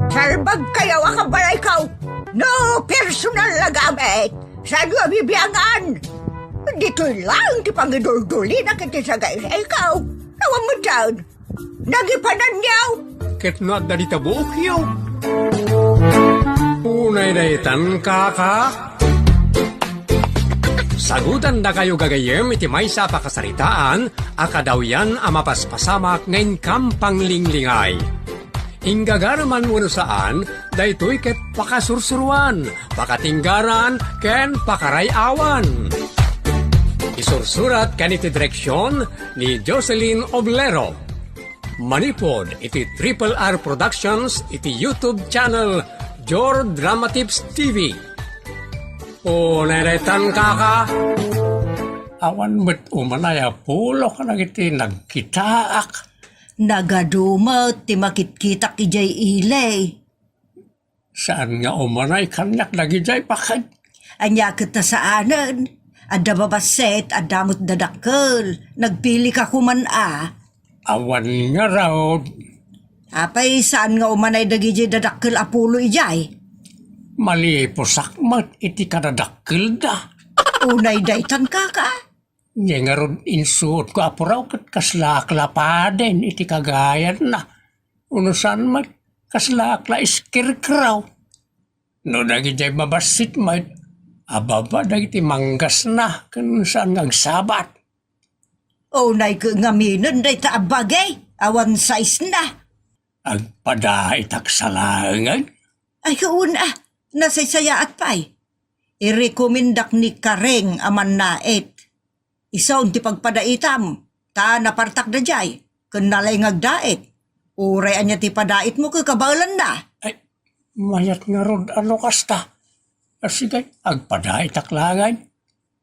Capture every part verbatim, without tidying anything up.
Salbagkayo a kabalayko. No personal a gamit, saanyo a bibiangan. Ditoy laeng ti pangiduldulina iti sagaysayko. Awan met saan. Nagipananyo. Ket no adda dita buokyo. Unay daytan, kaka. Sagutandakayo gagayyem iti maysa a pakasaritaan a kadawyan a mapaspasamak nga inkam panglinglingay. Inggagareman wenno saan, daytoy ket pakasursuroan, pakatinggaran, ken pakaray-awan. Isursurat ken iti direksion ni Jocelyn Oblero. Manipud iti Triple R Productions iti YouTube channel Jor Drama Tips T V. Unay daytan, kaka. Awan met umanay a pulok dagiti nagkitaak. Nagadu met ti makitkitak idiay ili. Saan nga umanay kaniak dagidiay baked? Ania ket ta saanen? Adda babassit, adda met dadakkel. Nagpilika koman a. Awan ngarud. Apay saan nga umanay dagidiay dadakkel a pulo idiay? Malipusak met iti kadadakkelda. Unay daytan, kaka. Nia ngarud insuotko a puraw ket kaslaak la paden iti kagayanna. Unusan met, kaslaak la scarecrow. No dagidiay mabassit met, ababa dagiti manggasna ken saan nga agsabat. Unay ket ngaminen dayta a bagi, awan size na. Agpadaitak sa laengen? Ay, wen a, nasaysayaat pay. Irekomendak ni Kareng a mannait. Isun ti pagpadaitam, ta napartak daydiay, ken nalaing nga agdait. Uray ania ti padaitmo ket kabaelanna. Ay, mayat ngarud a no kasta. A, sige, agpadaitak laengen.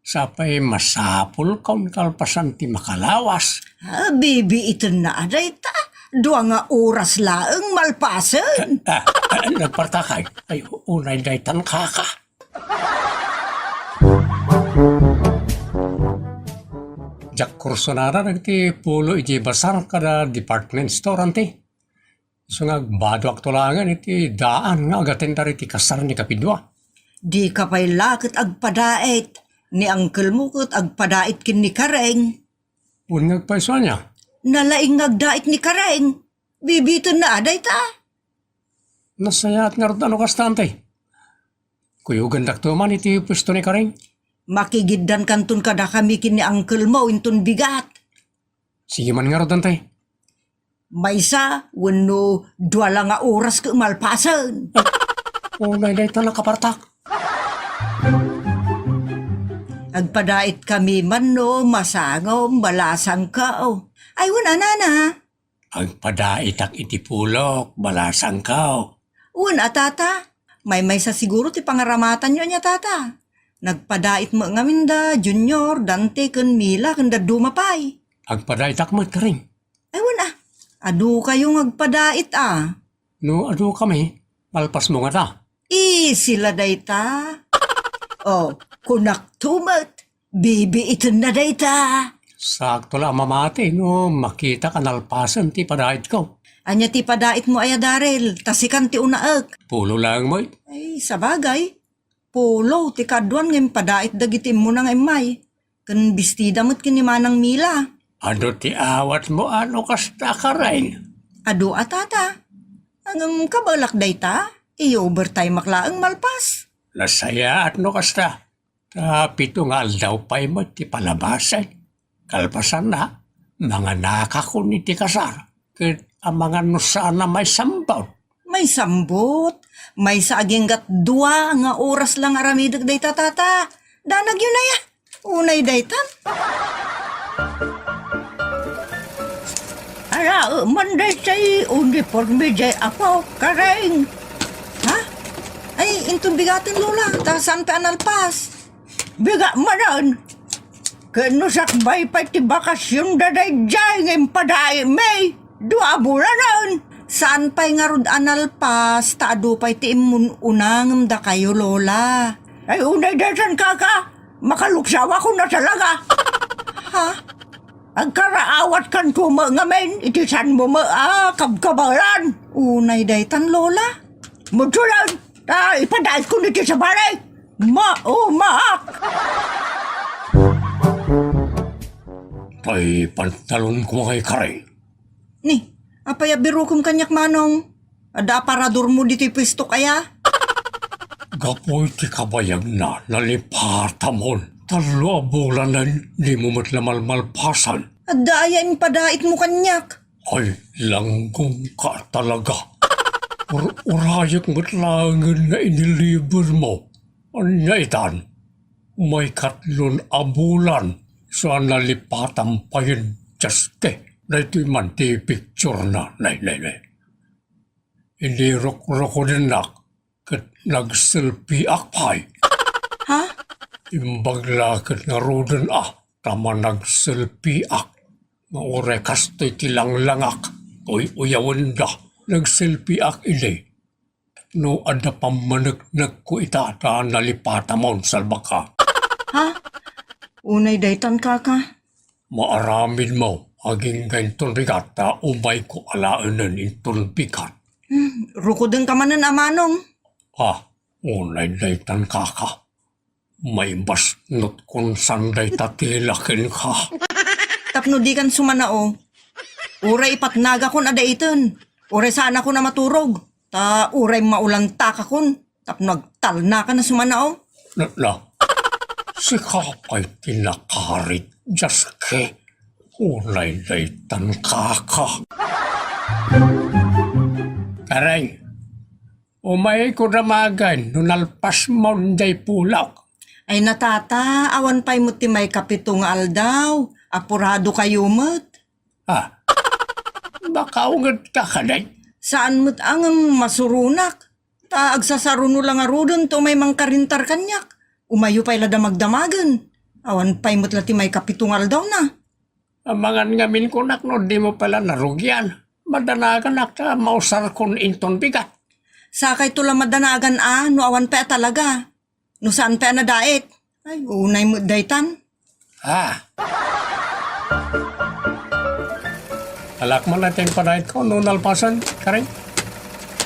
Sapay masapulkon kalpasan ti makalawas. A, bibiitenna a dayta. Dua nga oras laeng malpasen. A, a, a, nagpartakay. Ay, unay daytan, kaka. Diak kursunada dagiti pulo iti bazar kada department store, anti. Isu nga agbadoakto laengen iti daan nga agatendar iti kasar ni Kapidua. Dika pay la ket agpadait. Ni angkelmo ket agpadait ken ni Kareng. Wen nga agpayso ania? Nalaing nga agdait ni Kareng. Bibiitenna a dayta. Nasayaat ngarud a no kasta, anti. Kuyogandakto man iti puesto ni Kareng. Makigiddankanton kadakami ken ni angkelmo inton bigat. Sige man ngarud, anti. Maysa wenno dua la nga oras ket malpasen. Unay dayta nakapartak. Agpadaitkami man no masangom, balasangko. Ay, wen a, nana. Agpadaitak iti pulok, balasangko. Wen a, tata. Maymaysa siguro ti pangaramatanyo ania, tata. Nagpadait met ngamin da Junior, Dante, ken Mila, ken dadduma pay. Agpadaitak met, Kareng. Ay, wen a. Adukayo nga agpadait a. No adukami, malpasmo ngata. Isi la dayta. O, kunakto met, bibiitenna dayta. Sakto la a mamati no makitak a nalpasen ti padaitko. Ania ti padaitmo aya, Daryl? Ta sikan ti unaek. Pulo laeng met. Ay, sabagay. Pulo ti kaduan nga impadait dagiti immuna nga immay. Ken bestida met ken ni Manang Mila. Adu ti awatmo a no kasta, Kareng? Adu a, tata. Ngem kabaelak dayta, i-overtimeak laeng malpas. Nasayaat no kasta. Ta pito nga aldaw pay met ti palabasen. Kalpasanna, manganakakon iti kasar, ket amangan no saan a maisambut. Maisambut? Maysa aginggat dua nga oras la nga aramidek dayta, tata. Danagyo na ya. Unay daytan. Ala, man daytay uniforme jay apo, Kareng. Ha? Ay, inton bigaten, Lola, ta saan pay a nalpas? Bigat manen. Ken no sakbay pay ti bakasionda daydiay nga impadaitmi, dua a bulanen. Saan pay ngarud a nalpas, ta adu pay ti immun-una ngem dakayo, Lola. Ay, unay daytan, kaka. Makaluksawakon a talaga. Ha? Agkaraawatkanto met ngamin iti saanmo met a kabkabaelan. Unay daytan, Lola. Mudsulan, ta ipadaetkon iti sabali. Maumaak! Tay pantalonko ngay kari. Ni, apay a birukem kaniak, Manong? Adda aparadormo ditoy puestok aya? Gapu iti kabayagna, nalipatamon. Tallo a bulanen, dimo met la malmalpasen. Adda aya impadaitmo kaniak? Ay, langgongka talaga. Ur-urayek met laengen nga inilibermo. Ania itan? Maikatlon a bulan, so a nalipatam payen, Jaske. Daytoy man ti picture na, nay, nay, nay. Idi rukrukodennak, ket nagselfieak pay. Ha? Imbag la ket ngaruden a, ta managselfieak. Nga uray kastoy ti langlangak, uy-uyawenda. Nagselfieak idi. No adda pammaneknekko ita ta nalipatamon, salbakka. Ha? Unay daytan, kaka. Maaramidmo, agingga inton bigat ta umayko alaenen inton bigat. Hmm, rukodenka manen a manong. Ah, unay daytan, kaka. Maibasnotkon san dayta tela kenka. Tapno dikan sumanao. Uray ipatnagakon a daiten. Uray saanakon a maturog. Ta uray maulantakakon. Tapno agtalnakan a sumanao. Na, na. Sika pay ti nakarit, Jaske. Unay daytan, kaka. Kareng, umayko damagen no nalpasmon jay pulok. Ay na, tata, awan pay met ti maikapito nga aldaw. Apuradokayo met. Ah, makaungetka kadi? Saan met a ngem masuronak. Ta agsasaruno la ngaruden ta umay mangkarintar kaniak. Umayyo pay la damagdamagen. Awan pay met la ti maikapito nga aldawna. Amangan ngamin kunak no dimo pay la narugian. Madanaganak ta mausarkon inton bigat. Sakayto la madanagan a no awan pay a talaga. No saan pay a nadait. Ay, unay met daytan. Ah. Alaek man a ti impadaitko no nalpasen, Kareng?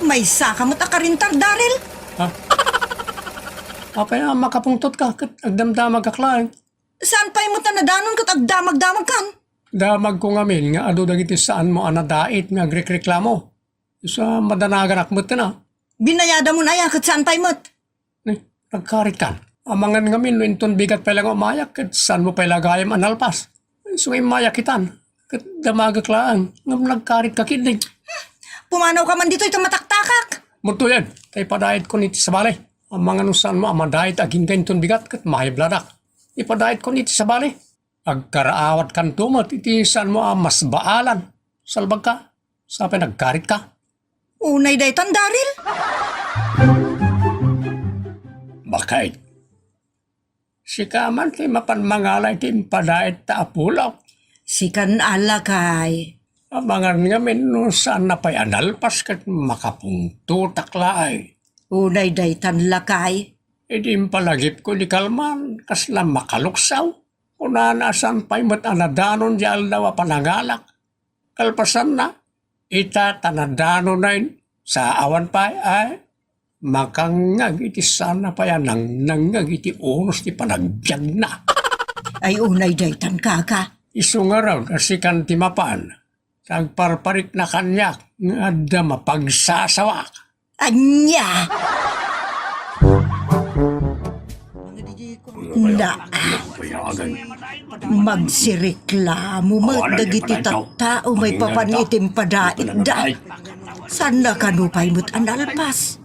Maysaka met a karintar, Daryl. Ha? Apay a makapungtotka ket agdamdamagak laeng? Saan pay met a nadanon ket agdamagdamagkan? Damagko ngamin nga adu dagiti saanmo a nadait nga agrekreklamo. Isu a madanaganak met ken a. Binayadamon aya ket saan pay met? Ni, nagkaritkan. Amangan ngamin no inton bigat pay la nga umayak ket saanmo pay la gayam a nalpas. Isu nga immayak itan ket damagek laeng ngem nagkaritka ketdi. Pumanawka man ditoy ta mataktakak. Mudtoyen, ta ipadaitko iti sabali. Amangan no saanmo a madait agingga inton bigat ket mahibladak. Ipadaitko iti sabali. Agkaraawatkanto met iti saanmo a masbaalan. Salbagka, sapay nagkaritka. Unay daytan, Daryl? Bakit? Sika man ti mapan mangala iti impadait ta a pulok. Sikan a, lakay. Amangan ngamin no saanna pay a nalpas ket makapungtotak laeng. Unay daytan, lakay. Idi impalagipko ni kalman, kasla makaluksaw. Kunana a saan pay met a nadanon di aldaw a panangalak. Kalpasanna, ita ta nadanonen, sa awan pay ay makangngag iti saanna pay a nangnangngag iti unos ti panagbiagna. Ay, unay daytan, kaka. Isu ngarud a sikan ti mapan. Agparparikna kaniak nga adda mapagsasawak. Ania? Na, magsiriklamo met dagiti tattao maipapan iti impadaitda. Saan a kano pay met a nalpas?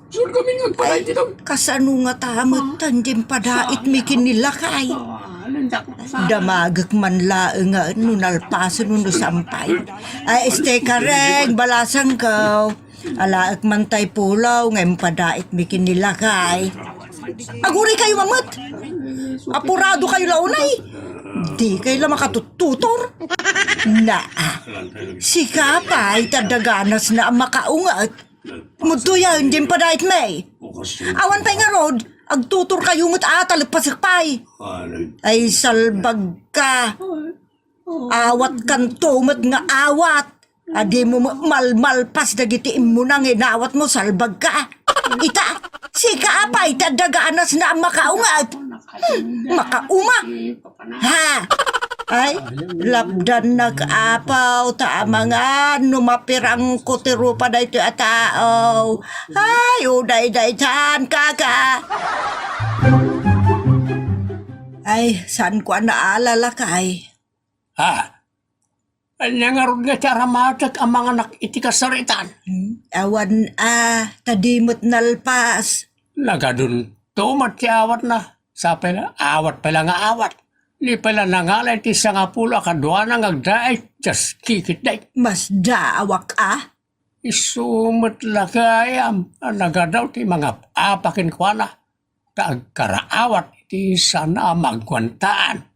Ay, kasano ngata met ti impadaitmi ken ni lakay? Damagek man laeng nga no nalpasen wenno saan pay. Ay, este, Kareng, balasangko. Alaek man tay pulaw nga impadaitmi ken ni lakay. Aguraykayo met. Apuradokayo la unay. Dikay la makatuttutor. Naa. Sika pay ta daganasna a makaunget. Mudtoyen, di impadaitmi. Awan pay ngarud, agtutorkayo met a ta leppasek pay. Ay, salbagka. Awatkanto met nga awat. A dimo met malmalpas dagiti immuna nga inawatmo, salbagka. Ita, sika apay ti adda ganasna a makaunget? Hmm, makauma? Ha? Ay, lapdannak, Apo, ta amangan no mapirangko ti rupa daytoy a tao. Ay, uday daytan, kaka. Ay, saanko a naalala, kay. Ha? Ania ngarud nga ti aramatek a manganak iti kasaritan? Hmm, awan a, ta di met nalpas. Nagadunto met ti awatna. Sapay la, awat pay la nga awat. Di pay la nangala iti sangapulo a kaduana nga agdaay, dias kikitday. Masdaawak a? Isu met la gayam a nagadaw ti mangap-apa kenkuana, ta agkaraawat iti saan a maagwantaan.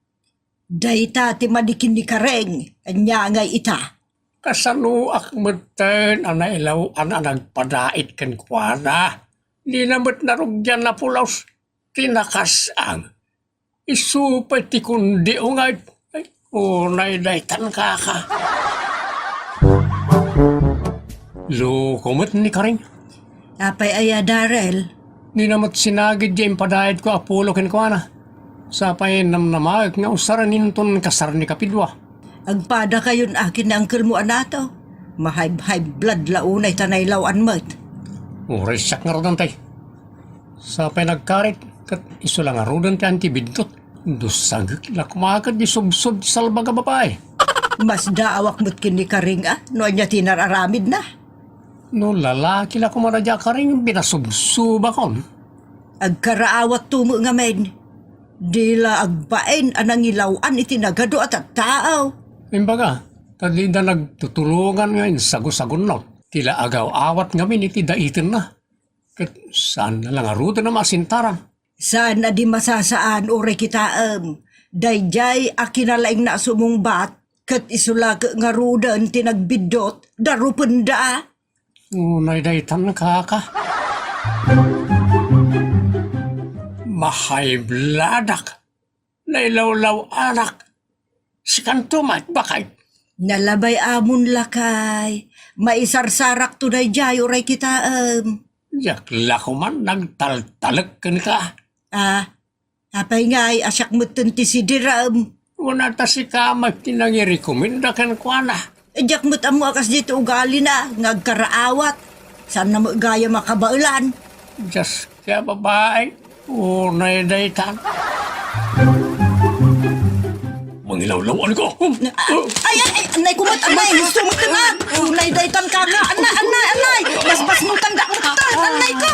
Dayta ti madi ken ni Kareng, ania ngay ita? Kasanoak metten a nailaw-an a nagpadait kenkuana? Dina met narugian a pulos ti nakasang. Isu pay ti kundi unget. Ay, unay daytan, kaka. Loko met ni Kareng. Apay aya, Darrell? Dina met sinagid ti impadaitko a pulo kenkuana. Sapay namnamaek nga usaren inton kasar ni Kapidua. Agpadakayon a ken ni angkelmo a nato. Ma-high, high blood la unay ta nailaw-an met. Uray siak ngarud, tay. Sapay nagkarit, ket isu la ngaruden ti antibiddut. Dusagek la koma ket di subsob ti salbag a babai. Masdaawak met ken ni Kareng a, no ania ti nar-aramidna. No lalaki la koma daydiay a Kareng, pinasubsobakon. Agkaraawatto met ngamin. Di la agbain a nangilaw-an iti nagadu a tattao. Imbaga, ta dida nagtutulongan nga insagusagunnot ti la agaw-awat ngamin iti daitenna. Ket saanna la ngaruden a masintaran. Saan a di masasaan, uray kitaem. Daydiay a kinalaingna a sumungbat, ket isu la ket ngaruden ti nagbiddut, darupenda. Unay daytan, kaka. Mahaybladak. Nailawlaw-anak. Sikanto met, baket. Nalabay amon, lakay. Maisarsarakto daydiay, uray kitaem. Diak la koman nagtaltalek kenka. Ah, apay ngay a siak metten ti sidiram? Kuna ta sika met ti nangirekomenda kenkuana. Eh, diak met ammo a kasdiay ti ugalina nga agkaraawat. Saanna met gayam a kabaelan. Dios ka, babai. Unay daytan. Mangilawlawan ko. Ay, ay, ay, anay ko met, anay. Gusto mo ito, ah. Unay daytan, kaka. Anay, anay, anay. Basbasnutan da met, anay ko.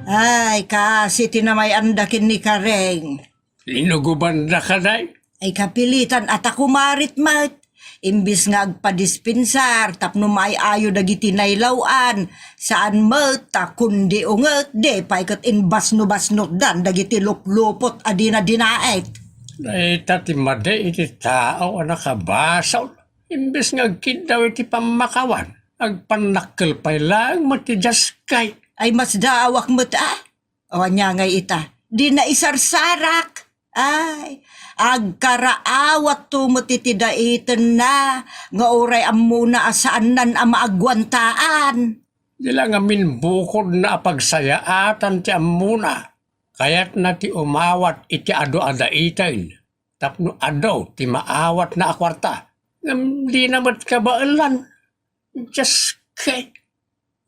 Ay, kasi tinamay-anda ken ni Kareng. Linugobanda ka, day? Ay, kapilitan a ta kumarit met. Imbis nga agpadispensar tapno maay-ayo dagiti nailaw-an, saan met ta kundi unget, di pay ket inbasnobasnotdan dagiti luplupot a dina dinaet. Dayta ti madi iti tao a nakabasol. Imbes nga agkiddaw iti pammakawan, agpannakkel pay laeng met ti diaskay. Ay, masdaawak met a. O, ania ngay ita? Di naisarsarak. Ay, agkaraawatto met iti daitenna nga uray ammona a saannan a maagwantaan. Di la ngamin bukodna a pagsayaatan ti ammona. Kayatna ti umawat iti adu a daiten tapno adu ti maawatna a kuarta. Ngem dina met kabaelan. Dios kay,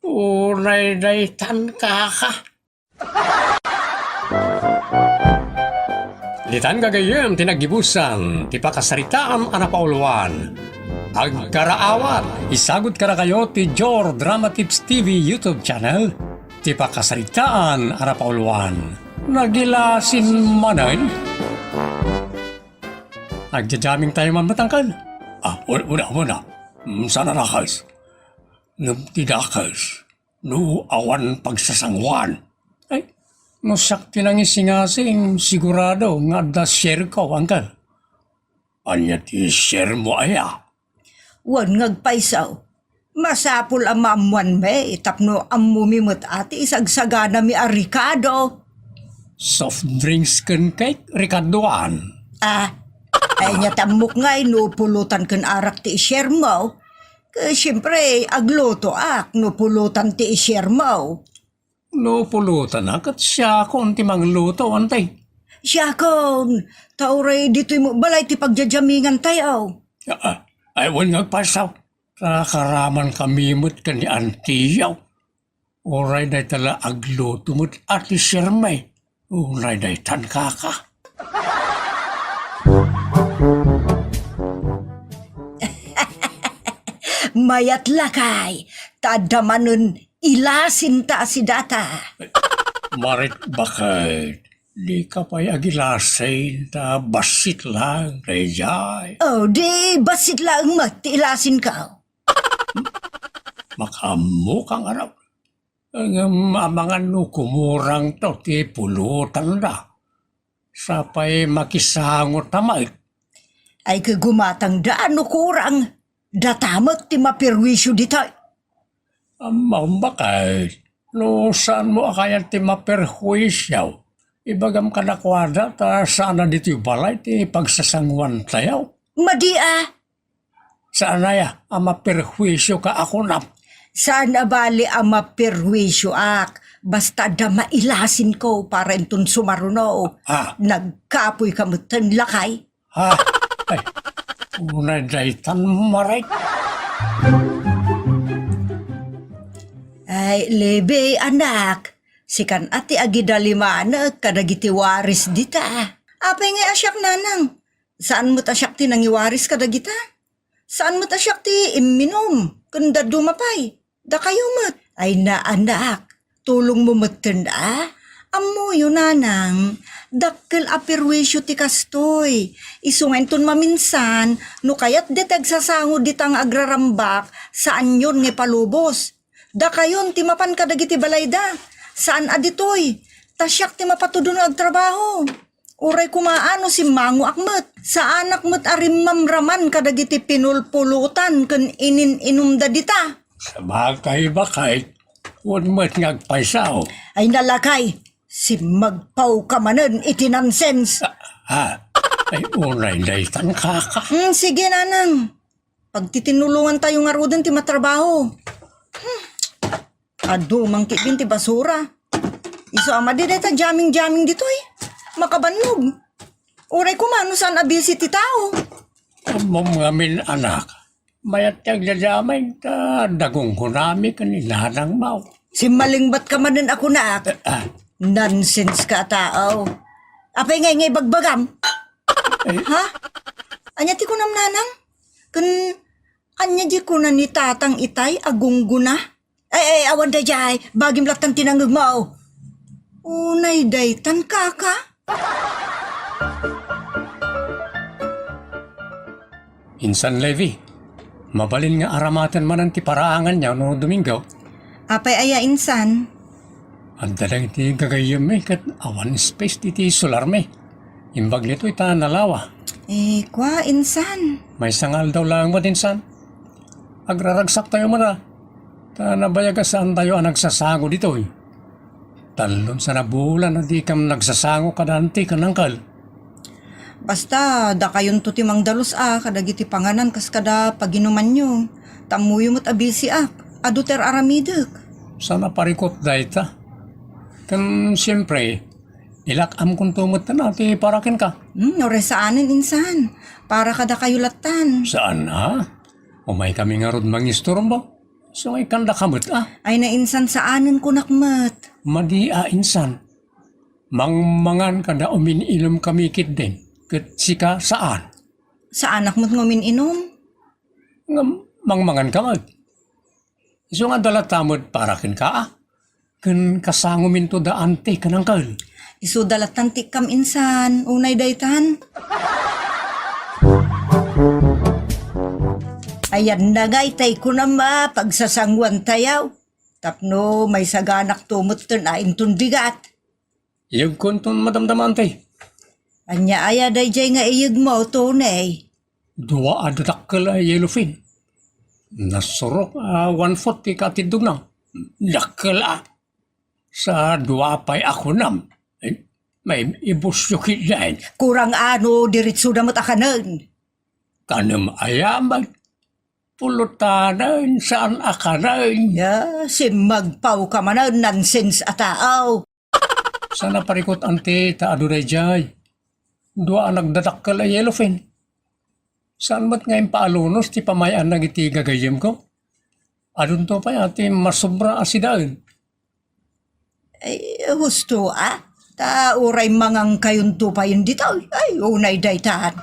unay daytan, kaka. Ditan gagayyem ti naggibusan ti pakasaritaan a napauluan. Agkaraawat, isagud kadakayo ti Jor Drama Tips T V YouTube channel ti pakasaritaan a napauluan. Nagilasin manen? Agjajaming tayo man, matangkal. Ah, wala, wala, wala. Mm, sana nakes. Ngem ti dakes, no awan pagsasanguan. Ay, no siak ti nangisingasing, sigurado nga adda share ko, angkel. Ania ti share mo aya? Wen nga agpayso, masapul a maammoanmi tapno ammomi met a ti isagsaganami a rekado. Soft drinks ken cake, rekadoan. Ah, Ay, nia ti ammok ngay no pulutan ken arak ti i-share mo. Ket siempre, aglutoak no pulutan ti i-share mo. No pulutan, ket siakon ti mangluto, anti. Siakon, ta uray ditoy met balay ti pagjajamingan tayo. Ah, ay, wen nga agpayso. Ta karaman kami met ken ni antiyo. Uray dayta la agluto met a ti sirmi. Uray daytan, kaka. Mayat, lakay, ta adda manen ilasinta a sidata. Marit, baket, dika pay agilasin ta bassit laeng daydiay. Oh, di bassit laeng met ti ilasinko. Makaammoka ngarud. Ngem amangan no kumurangto ti pulotanda. Sapay makisango ta met. Ay, ket gumatangda no kurang. Data met ti maperwisyo ditoy. Ammom, baket, no saanmo a kayat ti maperwisyo, ibagam kadakuada ta saan a ditoy balay ti pagsasangoantayo. Madi a. Saan aya a maperwisioka a kunam? Saan a bali a maperwisioak. Basta adda mailasinko para inton sumaruno. Ah. Nagkapoyka metten, lakay. Ah, ay, unay daytan, Marit. Ay, Levi, anak, sikan a ti agidalimanek kadagiti waris dita. Apay ngay a siak, nanang? Saan met a siak ti nangiwaris kadagita? Saan met a siak ti imminum ken dadduma pay? Dakayo met. Ay, naanak, tulongmo metten a. Ammoyo, nanang, dakkel a perwisyo ti kastoy. Isu nga inton maminsan, no kayatda ti agsasango dita nga agrarambak, saanyon nga ipalubos. Dakayon ti mapan kadagiti balayda. Saan a ditoy. Ta siak ti mapatudon nga agtrabaho. Uray koma a no simmangoak met, saanak met a rimmamraman kadagiti pinulpulutan ken inin-inumda dita. Sabagay, baket, wen met nga agpayso. Ay, nalakay, simmagpawka manen iti nonsense. Ah, ah. Ay, unay daytan, kaka. Hmm, sige, nanang. Pagtitinulongantayo ngaruden ti matrabaho. Hmm. Adu, mangkibin ti basura. Isu a madi dayta jaming-jaming ditoy. Makabannog. Uray koma no saan a busy ti tao. Ammom ngamin, anak. Mayat ti agdadamay, ta dagunggunami ken ni nanang Mau. Simmalingbat ka manen a kunak. Ah. Nonsense ka a tao. Apay ngay nga ibagbagam? Eh. Ha? Ania ti kunam, nanang? Ken ania di kuna ni tatang itay a gunggona? Ay, ay, awan daydiay. Bagim lattan ti nangngegmo. Unay daytan, kaka. Insan, Levi, mabalin nga aramaten manen ti paraanganyo no Domingo. Apay aya, insan? Adda dagiti gagayyemmi ket awan space iti solarmi. Imbag ditoy ta nalawa. Eh, kua, insan? Maysa nga aldaw laeng met, insan. Agraragsaktayo met a, ta nabayag a saantayo a nagsasango ditoy. Tallon sana bulan a dikam nagsasango kada anti ken angkel. Basta, dakayonto ti mangdalus a kadagiti panganan kas kada paginumanyo. Ta ammoyo met a busy-ak. Adu ti ar-aramidek. Saan a parikut dayta. Ken siempre, ilak-amkonto met a ti para kenka. Hmm, uray saanen, insan. Para kadakayo lattan. Saan a? Umaykami ngarud mangisturbo. Isu nga ikkandaka met a. Ay, nainsan, saanen kunak met. Madi a, insan. Mangmangan kada umin-inumkami ketdin. Ket sika, saan? Saanak met nga umin-inum. Ngem mangmanganka met. Isu nga adda latta met para kenka a. Ken kasangominto da anti ken angkel. Isu da lattan ti ikkam, insan, unay daytan. Ayanna ngay tay kunam a pagsasangoantayo tapno maisaganak to metten a inton bigat. Iyegkonton madamdama, anti. Ania aya daydiay nga iyegmo, Tony? Dua a dakkel a yellowfin. Nasurok a one foot ti katiddogna. Dakkel a. Sa dua pay a kunam. Eh, May ibusyo kitaen. Kurang ano, diretso da met a kanen. Kanem aya met? Pulutan, saan a kanen? Ya, simmagpaw ka manen, nonsense a tao. Saan a parikut, anti, ta adu daydiay. Dua a nagdadakkel a yellowfin. Saan met nga impaalunos ti pamay-annak iti gagayyemko? Adunto pay a ti masobra a sidaen. Ay, husto a. Ta uray mangangkayonto payen ditoy. Ay, unay daytan.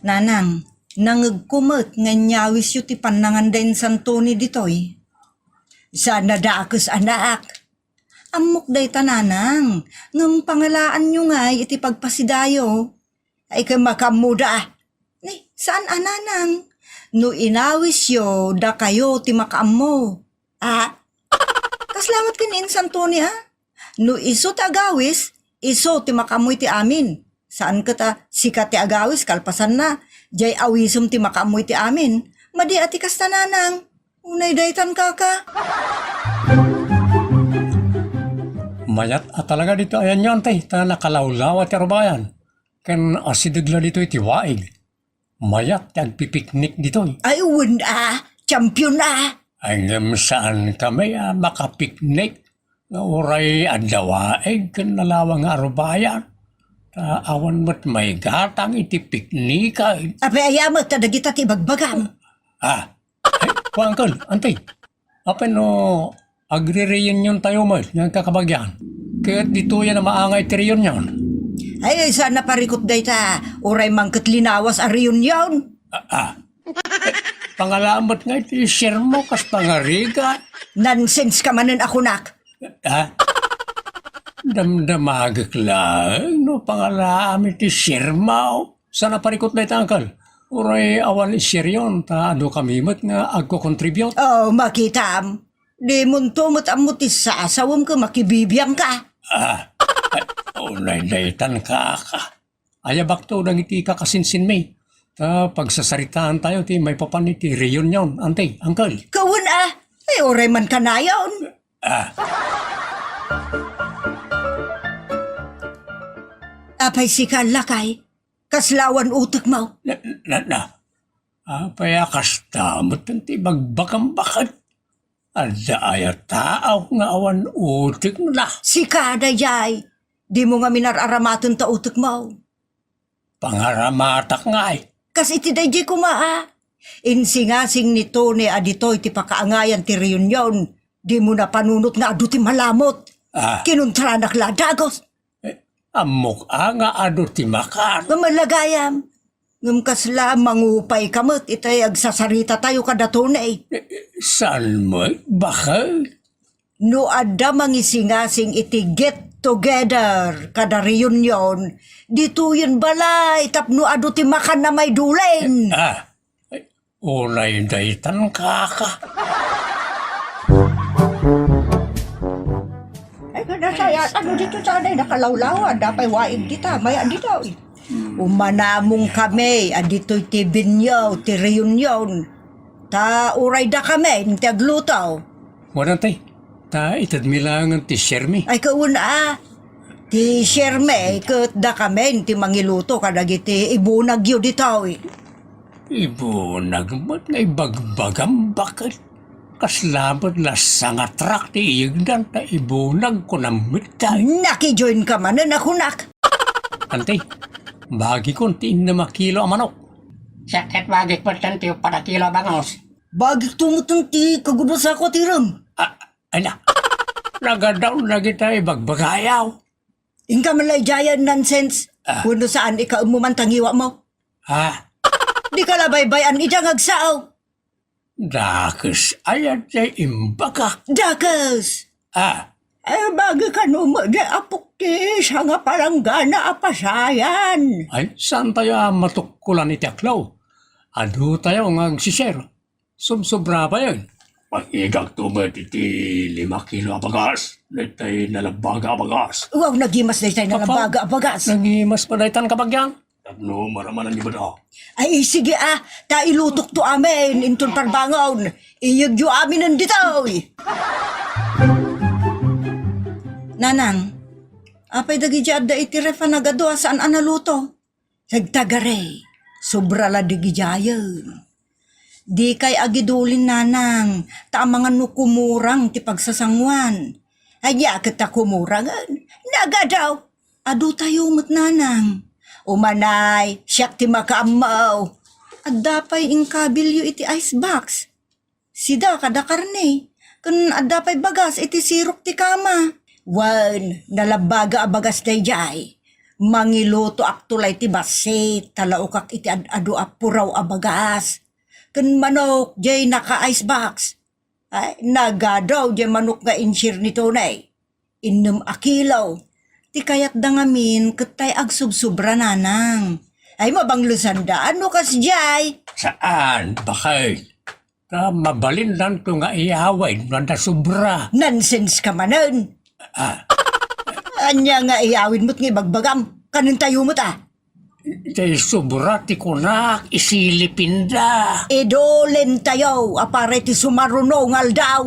Nanang, nangegko met nga inyawisyo ti pannangan da insan Tony ditoy. Saan a dakes, anak. Ammok dayta, nanang, ngem pangalaanyo ngay iti pagpasidayo. Ay, ket makaammoda. Ni, saan a, nanang? No inawisyo, dakayo ti makaammo. A? Kasla met ken ni insan Tony, a? No isu ti agawis, isu ti makaammo iti amin. Saan ket a sika ti agawis, kalpasanna, diay awisem ti makaammo iti amin. Madi a ti kasta, nanang. Unay daytan, kaka. Mayat a talaga ditoy ayanyo, anti, ta nakalawlawa ti arubayan. Ken asideg la ditoy ti waig. Mayat ti agpipiknik ditoy. Ay, wen a, champion a. Ay, ngem saan kami a makapiknik nga uray adda waig ken nalawang nga arubayan. Ta awan met maigatang iti pikniken. Apay aya met ta dagita ti ibagbagam? A, ay, kuanko, anti. Apay no agre-reunion tayo met nga kakabagian? Ket ditoy a maangay ti reunion. Ay, saan a parikut dayta, uray man ket linawas a reunion. A, a. Pangalamet nga iti share mo kas pangarigat. Nonsense ka manen a kunak. A? Damdamagek laeng no pangalaam iti share mo. Saan a parikut dayta, uncle? Uray awan isirion ta adu kami met nga agko-contribute. Oh, makitam. Dimonto met ammo ti sasawem ket makibibiangka. A, ay, unay daytan, kaka. Ayabakto dagiti kakasinsinmi. Ta pagsasaritaan tayo ti maipapan iti reunion, anti, uncle. Kawen a, ay, uray man kanayon. A. Apay sika, lakay? Kasla awan utekmo? Na, na, na. Apay a kasta met ti ibagbagam baket? Adda aya tao nga awan utekna? Sika daydiay, dimo ngamin ar-aramaten ta utekmo. Pangaramatak ngay. Kas iti daydiay koma a. Insingasing ni Tony a ditoy ti pakaangayan ti reunion. Dimo napanunot nga adu ti malamot. A. Kinuntranak la dagus. Eh, ammok a nga adu ti makan. Nga malagayam. Ngem kasla mangupay ka met itay agsasarita tayo kada Tony. Eh, eh, saan met, baket? No adda mangisingasing iti get together kada reunion, ditoyen balay tapno adu ti makan a maidulen. A, ay, unay daytan, kaka. Ay, kada saya, ano dito sa aday, nakalawlawa, dapay waig dita, may adito. Umanamong kami, aditoy ti binyo, ti reunion. Ta uray dakami ti agluto. Wen, anti, ta itedmi laengen ti sharemi. Ay, kawen a. Ti sharemi ket dakami ti mangiluto kadagiti ibunagyo ditoy. Ibunag met nga ibagbagam, baket? Kasla met la sangatrak ti iyegdan ta ibunag, kunam met dayta. Nakijoin ka manen a kunak. Anti, bagikon ti innem a kilo a manok. Siak ket bagik met ti uppat a kilo a bangus. Bagik to met ti kagudo sako ti rem. A, ay na. Nagadaw dagita ibagbagayaw. Inka man la idiay a nonsense. A. Wenno saan, ikaemmo man ta ngiwatmo. A. Dika la baybay-an idiay nga agsao. Dakes aya ti imbagak. Dakes! A. Eh, bagik kano met di apok ti sanga palanggana a pasayan. Ay, saantayo a matukkolan iti aklawtayo nga agsi-share. Sobsobra payen. Pag-igakto met iti lima kilo a bagas, daytay nalabaga a bagas. Wow, nagimas daytay nalabaga a bagas. Nagimas pa daytan, kabagian. Tapno maramanan ni Bada. Ay, sige a, ta ilutokto amin inton parbangon. Iyegyo aminen ditoy. Nanang, apay dagiti adda iti ref a nagadu a saan a naluto? Nagtagari, sobra la dagidiayen. Dikay agidulin, nanang, ta amangan no kumurang ti pagsasanguan. Ania ket ta kumurangen? Nagadu! Adutayo met, nanang. Umanay, siak ti makaammo. Adda pay inkabilyo iti ice box. Sida kada karne. Ken adda pay bagas iti sirok ti kama. Wen, nalabbaga a bagas daydiay. Mangilutoakto la iti bassit, ta laukak iti ad-adu a puraw a bagas. Ken manok, diay naka-ice box. Ay, nagadu diay manok nga insir ni Tony. Innem a kilo. Ti kayatda ngamin ket tay agsubsobra, nanang. Ay, mabanglesanda no kasdiay. Saan, baket? Ta mabalindanto nga iyawid no adda sobra. Nonsense ka manen. Ah. Ania nga iyawid met nga ibagbagam? Kanentayo met a. Tay sobra ti kunak, isilipinda. Idulentayo, a para iti sumaruno nga aldaw.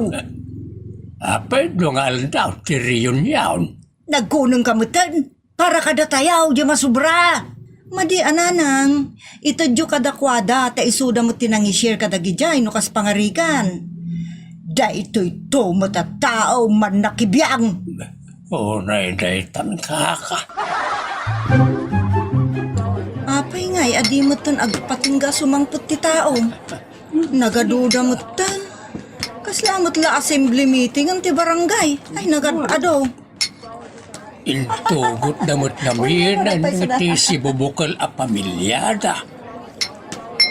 Apay no nga aldaw ti reunion? Nagkuneng ka meten, para kadatayo, di masobra. Madi a nanang, itedyo kadakuada, ta isuda met ti nangishare kadagidiay no kas pangarigan. Daytoyto met a tao mannakibiang. Unay daytan, kaka. Apay ngay a di metten agpatingga sumangpet ti tao? Nagaduda metten. Kasla met la assembly meeting ti barangay. Ay, nagad-ado. Intugotda met ngamin ti sibubukel a pamiliada.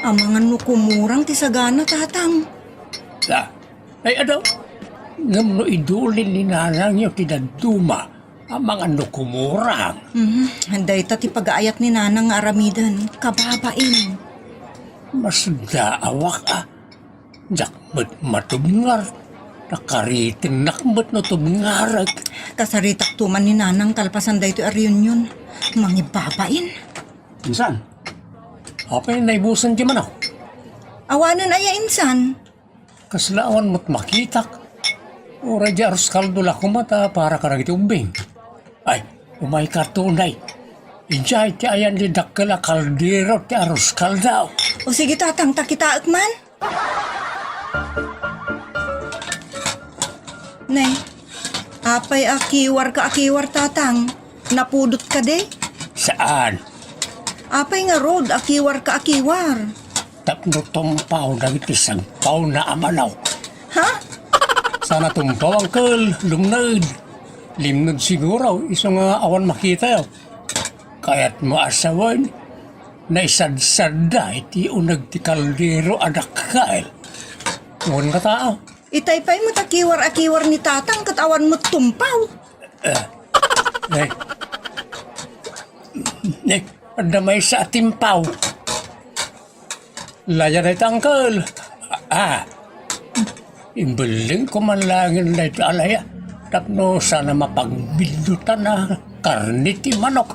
Amangan no kumurang ti sagana, tatang. Ah, ay, adu. Ngem no idulin ni nanangyo ti dadduma, amangan no kumurang. Mhm, dayta ti pagaayat ni nanang nga aramiden, kababain. Masdaawak a. Diak met matubngar. Nakaritennak met no tubngarek. Kasaritakto man ni nanang kalpasan daytoy a reunion. Mangibabain. Insan, apay naibusen ti manok? Awanen aya, insan? Kasla awan met makitak. Uray di arroz caldo la koma ta para kadagiti ubbing. Ay, umayka, Tunay. Idiay ti ayan ti dakkel a kaldero ti arroz caldo. O sige, tatang, ta kitaek man. Nay, apay a kiwarka a kiwar, tatang? Napudot kadi? Saan? Apay ngarud a kiwarka a kiwar? Tapno tumpaw dagiti sagpawna a manok. Ha? Saan a tumpaw, angkel, lumned. Limned siguro, isu nga awan makitayo. Kayatmo a sawen, naisadsadda iti uneg ti kaldero a dakkel. Wen nga tao. Itay pay met a kiwar a kiwar ni tatang ket awan met tumpaw. Eh, eh, eh, adda maysa a timpaw. Laya dayta, angkel. Ah, imbellengko man laengen dayta a laya tapno saan a mapagbiddutan a karne ti manok.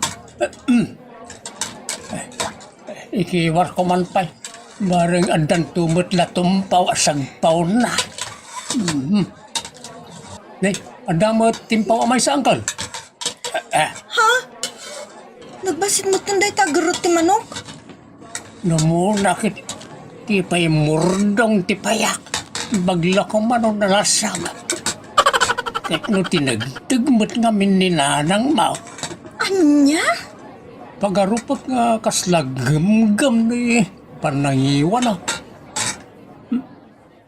Ikiwarko man pay. Bareng addanto met la tumpaw a sagpawna. Mhm. Nay, adda met timpaw a maysa, angkel. Eh, eh. Ha? Nagbassit metten dayta a gerrot ti manok? Namuna ket ti pay murdong ti payak. Bagla ko man no nalasag. Ket no tinegteg met ngamin ni nanang mo. Ania? Pagarupot nga kasla gemgem ni panangiwana.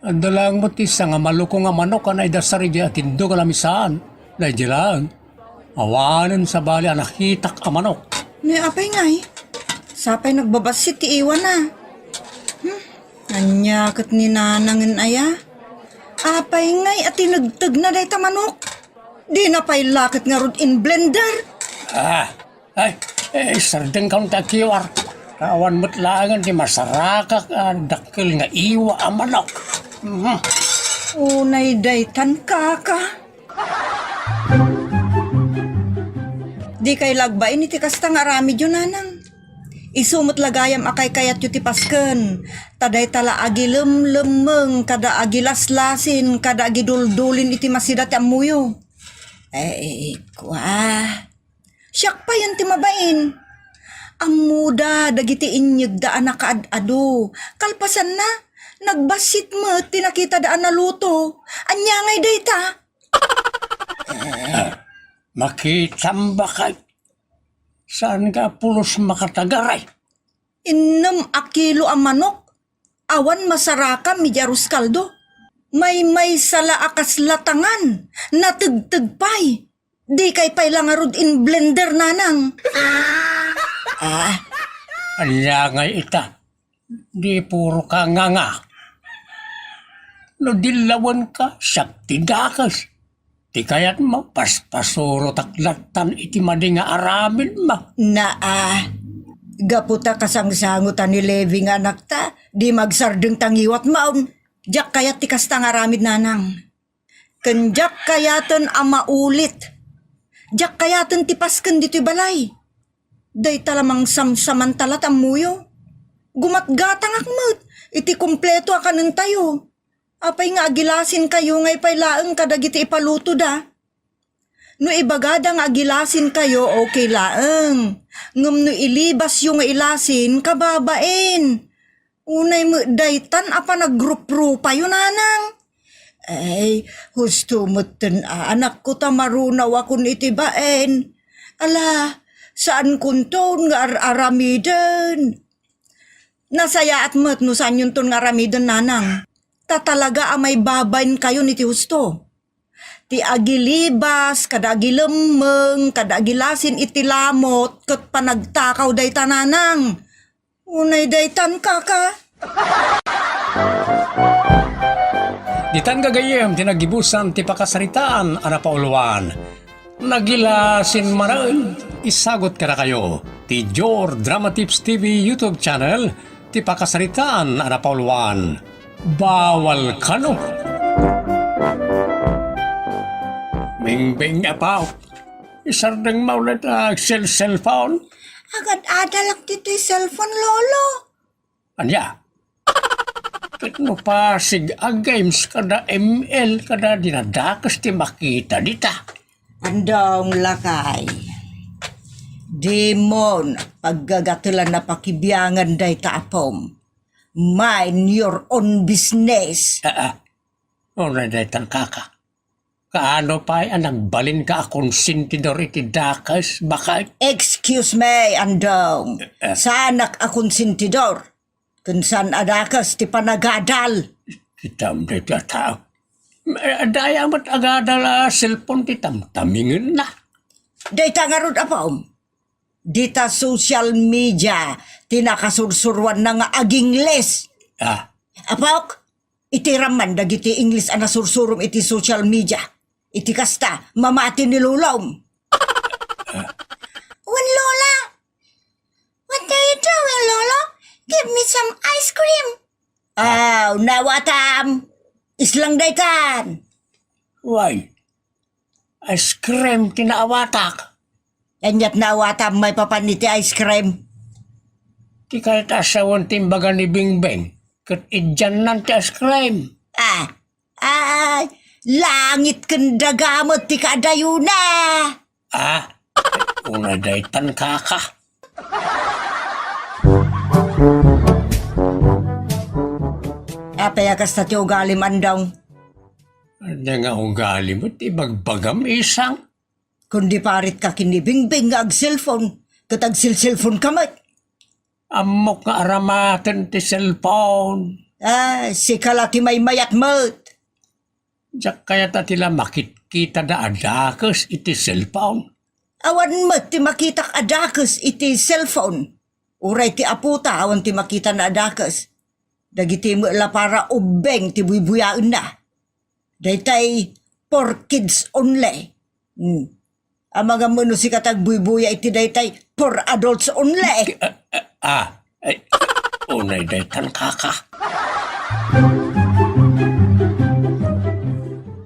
Adda laeng met ti sanga maluko nga manok a naidasar idiay atindog a lamisaan. Daydi laeng. Awanen sabali a nakitak a manok. Ni apay ngay? Sapay nagbabassit ti iwana. Hmm? Ania ket ni nanangen aya? Apay ngay a tinegtegna dayta manok? Dina pay la ket ngarud in-blender. Ah, Ay, eh, sardengkaon ta kiwar. Awan met laengen ti masarakak a dakkel nga iwa a manok. Mhm. Unay daytan, kaka. Dikay la agbain iti kasta nga aramidyo, nanang. Isu met la gayam a kaykayatyo ti pasken, ta dayta la agilemlemmeng, kada agilaslasin, kada agiduldulin iti masida ti ammoyo. Ay, kua. Siak payen ti mabain. Ammoda dagiti inyegda a nakaad-ado. Kalpasanna, nagbassit met ti nakitada a naluto. Ania ngay dayta? Ah, makitam bakay. Saan nga pulos makatagaray? Innem a kilo a manok. Awan masarakam iti arroz caldo. Maymaysa la a kasla tangan, nategteg pay. Dikay pay la ngarud in-blender, nanang. Ah, ania ngay ita? Di puro ka nganga. No dillawenka, siak ti dakes. Ti kayatmo, paspasurotak lattan iti madi nga aramidmo. Naa, gapu ta kasangsangotan ni Levi nga anakta, di magsardeng ta ngiwatmo. Diak kayat ti kasta nga aramid, nanang. Ken diak kayaten a maulit. Diak kayaten ti pasken ditoy balay. Dayta la mangsamsamanta la tammoyo. Gumatgatangak met iti kompleto a kanentayo. Apay nga agilasinkayo ngay pay laeng kadagiti ipalutoda? No ibagada nga agilasinkayo, okay laeng. Ngem no ilibasyo nga ilasin, kababain. Unay met daytan a panagruprupayo, nanang. Ay, husto metten a, anakko, ta marunawakon iti bain. Ala, saankonton nga ar-aramiden. Nasayaat met no saanyonton nga aramiden, nanang. Ta talaga a maibabainkayon iti husto. Ti agilibas, kada agilemmeng, kada agilasin iti lamot, ket panagtakaw dayta, nanang. Unay daytan, kaka. Ditan gagayyem ti naggibusan ti pakasaritaan a napauluan. Nagilasin manaen, isagut kadakayo ti Jor Drama Tips T V YouTube channel ti pakasaritaan a napauluan. Bawal kano. Bingbing, apo, isardeng maulad a cell-, cellphone? Agad-adalak ditoy cellphone, Lolo. Ania? Ket no pasig a games kada M L kada dinadakes ti makita dita? Andong, lakay. Dimon paggagatelan a pakibiangan dayta apom. Mind your own business. Ah, ah. Unay daytan, kaka. Kaano pay a nagbalinka a konsentidor iti dakes, bakay? Excuse me, Andong. Eh, eh. Saanak a konsentidor. Ken saan a dakes ti panagadal. Kitam dayta a tao. Eh, daya met agadal a cellphone ti tamtamingenna. Dayta ngarud, apom. Dita social media ti nakasursuroanna nga agingles. Ah. Apok, itiram man dagiti Ingles a nasursurom iti social media. Iti kasta, mamati ni lolom. Wen, Lola. What are you doing, Lolo? Give me some ice cream. Aw, naawatam. Islang daytan. Why? Ice cream ti naawatak. Aniat naawatam maipapan iti ice cream? Ti kayat a sawen ti imbaga ni Bingbing, ket idiannan ti ice cream. Ah, ay, langit ken daga met ti kadayona. Ah, una daytan, kaka. Apay a kasta ti ugalim, Andong? Ania nga ugali met ti ibagbagam, isang? Kundi parit ka ken ni Bingbing nga ag-cellphone, ket agsil-cellphone ka met. Ammok nga aramaten ti cellphone. Ah, sika la ti maymayat met. Diak kayat a ti la makitkitada a dakes iti cellphone. Awan met ti makitak a dakes iti cellphone. Uray ti apota awan ti makitana a dakes. Dagiti met la para ubbing ti buybuyaenna. Daytay for kids only. Hmm. Amangan met no sika ti agbuybuya iti daytay for adults only. Ah, ah, ah, ay, unay daytan, kaka.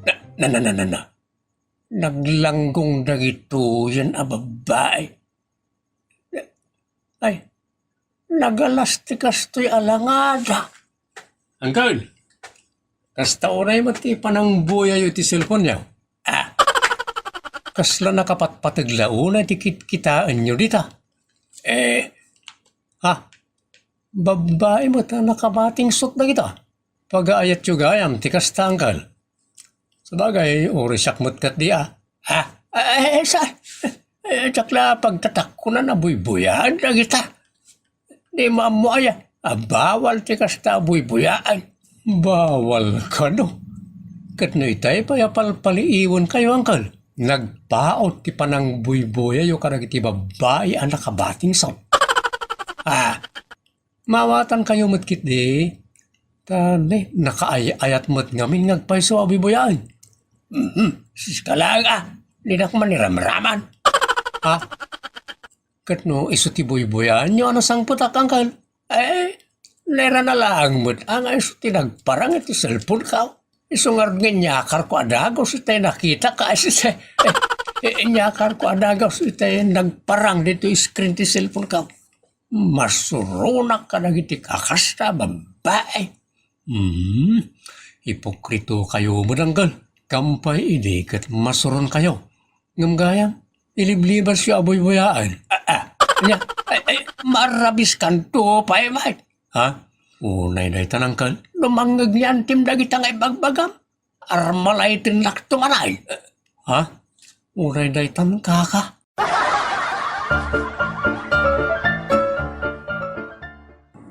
Na, na, na, na, na, na. Naglanggong dagitoyen a babbai. Ay, nagalas ti kastoy a langada. Uncle, kasta unay met ti panangbuyayo iti cellphone-yo? Ah. Kasla nakapatpateg la unay ti kitkitaenyo dita? Eh, ha? Babbai met a nakabatingsot dagita. Pagaayatyo gayam ti kasta, angkel. Sabagay, uray siak met ket di a. Ha? Eh, eh, sa, eh, diak la pagtatakkonan a buybuyaen dagita. Di maammo aya a bawal ti kasta a buybuyaen. Bawal kano. Ket no itay pay a palpaliiwenkayo, angkel, nagpaut ti panangbuybuyayo kadagiti babbai a nakabatingsot. Ah, mawatankayo met ketdi. Ta ne, nakaay-ayat met ngamin nga agpayso a buybuyaen. Mhm, sika laeng a, dinak man iramraman. Ha? Ket no isu ti buybuyaenyo a nasangpetak, angkel, eh, nairana laeng met a nga isu ti nagparang iti cellphone-ko. Isu ngarud nga inyakarko a dagus itay nakitak a, isu, eh, inyakarko a dagus itay nagparang ditoy screen ti cellphone-ko. Masuronak kadagiti kakasta a babbai. Hmm, hipokritokayo met, angkel. Kampay idi ket masuronkayo. Ngem gayam, iliblibasyo a buybuyaen. Ah, ah, ania? Ay, ay, marabiskanto pay met. Ha? Unay daytan, angkel. No mangngeg ni antim dagita nga ibagbagam, armalaytennakto manen. Ha? Unay daytan, kaka.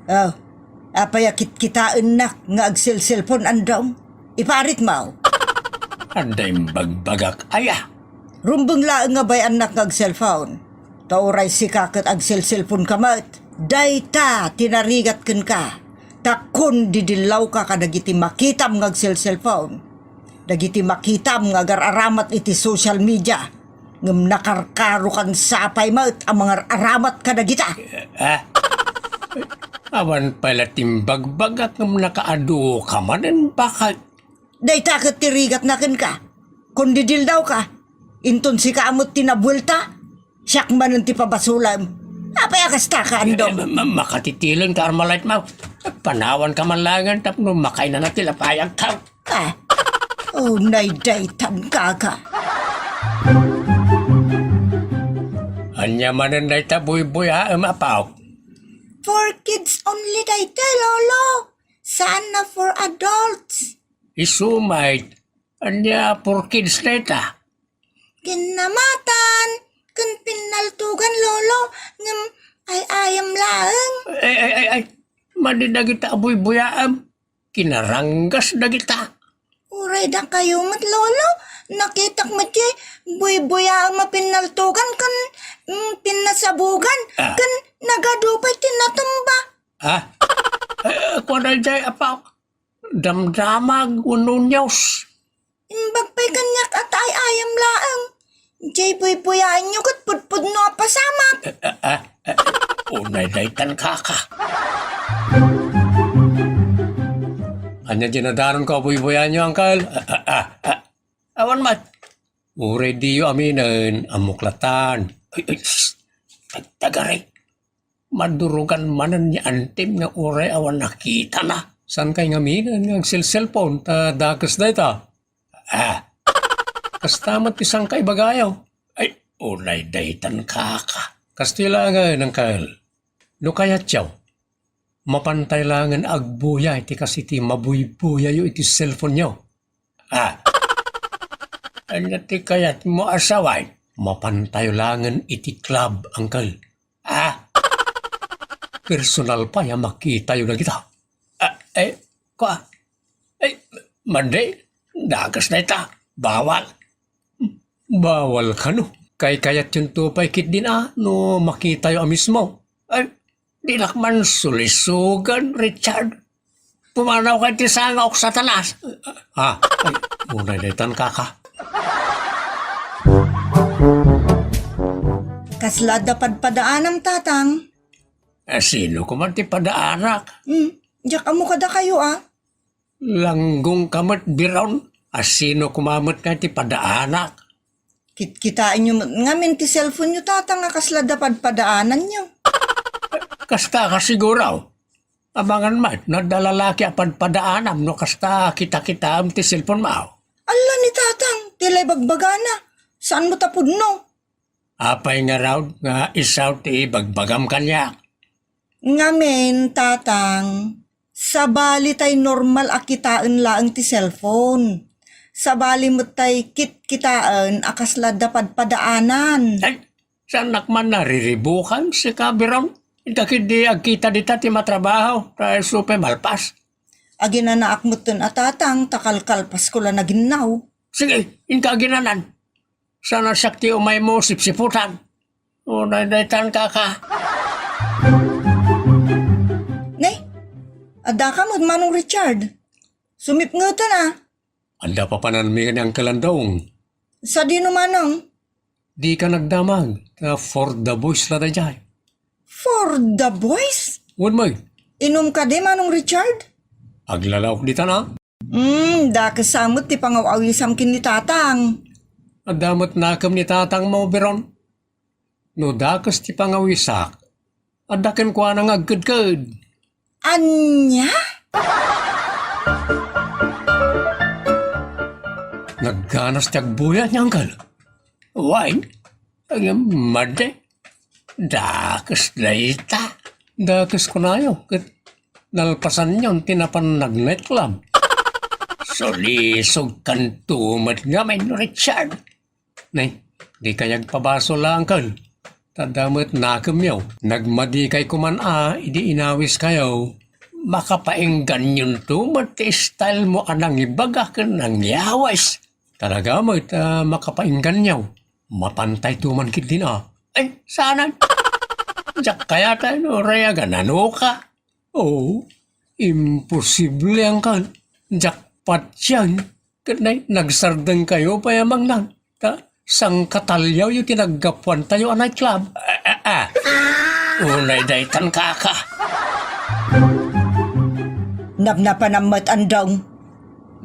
Oh, apay a kitkitaennak nga agselselpon, andong? Iparitmo. Adda imbagbagak aya? Rumbeng laeng nga bay-annak nga agselpon. Ta uray sika ket agselselponka met. Dayta ti narigat kenka. Ta kondidillawka kadagiti makitam nga agselselpon. Dagiti makitam nga agar-aramat iti social media. Ngem nakarkarokan sapay met a mangar-aramat kadagita. Ah? Awan pay la ti imbagbagak ngem nakaaduka manen, bakit? Dayta ket ti rigatna kenka. Kondidildawka, inton sika met ti nabuelta, siak manen ti pabasolem. Apay a kastaka, andong? Eh, ma-, ma-, makatitileng ta armalaytmo. Panawanka man laengen tapno makainana ti lapayagko. Ah, unay daytan, kaka. Ania manen dayta buybuyaem, apo? For kids only dayta, Lolo. Saan na for adults. Isu met, ania for kids dayta? Kinnamatan, ken pinnaltugan, Lolo, ngem ay-ayam laeng. Ay, ay, ay, ay. Madi dagita a buybuyaem. Kinaranggas dagita. Uray dakayo met, Lolo. Nakitak met ti buybuyaem a pinnaltugan ken, mm, pinnasabugan, ah, ken nagadu pay ti natumba. Ah? Eh, kuan daydiay, apo. Damdamag wenno news. Imbag pay kaniak a ta ay-ayam laeng. Jay buybuyaenyo ket pudpudno a pasamak. Eh, eh, eh, eh, unay daytan, kaka. Ania diay nadaronko a buybuyaenyo, angkel? Eh, eh, eh, eh. Awan met. Uray diyo aminen, ammok latan. Ay, ay, shh. Tagtagari. Madurogan manen ni antim nga uray awan nakitana. Saankay ngaminen nga agselselpon ta dakes dayta? Ah. Kasta met ti saankay ibagayo. Ay, unay daytan, kaka. Kastoy laengen, angkel. No kayatyo, mapantay laengen agbuyay ti kas iti mabuybuyayo iti cellphone-yo. Ah. Ania ti kayatmo a sawen? Mapantayo laengen iti club, angkel. Ah. Personal pay a makitayo dagita. Ah, eh, kua. Eh, madi, dakes dayta. Bawal. Bawal kano. Kaykayatyonto pay ketdin a no makitayo a mismo. Ay, dinak man sulisugan, Richard. Pumanawka iti sangaok, Satanas. Ah, ay, unay daytan, kaka. Kasla adda padpadaanam, tatang? Eh, sino koma ti padaanak? Hmm, diak ammo kadakayo, a. Langgongka met, Biron. A, sino koma met nga ti padaanak? Kitkitaenyo met ngamin ti cellphone-yo, tatang, a kasla adda padpadaananyo. Kasta ka siguro? Amangan met no adda lalaki a padpadaanam no kasta a kitakitaem ti cellphone-mo. Alla ni tatang, ti la ibagbagana. Saan mo ta pudno? Apay ngarud nga isu ti ibagbagam kaniak? Ngamin, Tatang, sabali tay normal a kitaen laeng ti cellphone. Sabali met tay kitkitaen a kasla adda padpadaanan. Ay, saannak man nariribukan, sika, Biron? Inka ketdi agkita dita ti matrabaho, ta isu pay malpas. Aginanaak metten a, Tatang, ta kalkalpasko la naginnaw. Sige, inka aginanan. Saan a siak ti umaymo sipsiputan. O, daytan, kaka. Ne? Addaka met, Manong Richard? Sumipngeten a. Adda papananmi ni Uncle Andong. Sadino, Manong? Dika nagdamag, ta for the boys la daydiay. For the boys? Wen, may. Inum kadi, Manong Richard? Aglalaok ditan a. Hmm, dakes sa met ti pangaw-awisam ken ni Tatang. Adda met nakem ni Tatangmo, Biron. No dakes ti pangawisak, adda kenkuana nga agkedked. Ania? Nagganas ti agbuyat ni Uncle. Wen, ngem madi. Dakes dayta. Dakes kunayo, ket nalpasanyon ti napan nag-nightclub. Sulisogkanto met ngamin, Richard. Ne, dikay agpabasol a, Uncle. Ta adda met nakemyo. Nagmadikay koman a idi inawiskayo. Makapaingganyonto met ti style mo a nangibaga ken nangyawis. Talaga met a makapainganyo. Mapantayto man ketdin a. Ay, saanen? Diak kayat a no, uray agananoka. Oo, imposible, Uncle. Diak patien. Ket nay, nagsardengkayo pay a mangnan. Ta, sangkataliawyo ti naggapuantayo a nightclub. Ah, ah, ah. Unay daytan, kaka. Napnapanam met, Andong.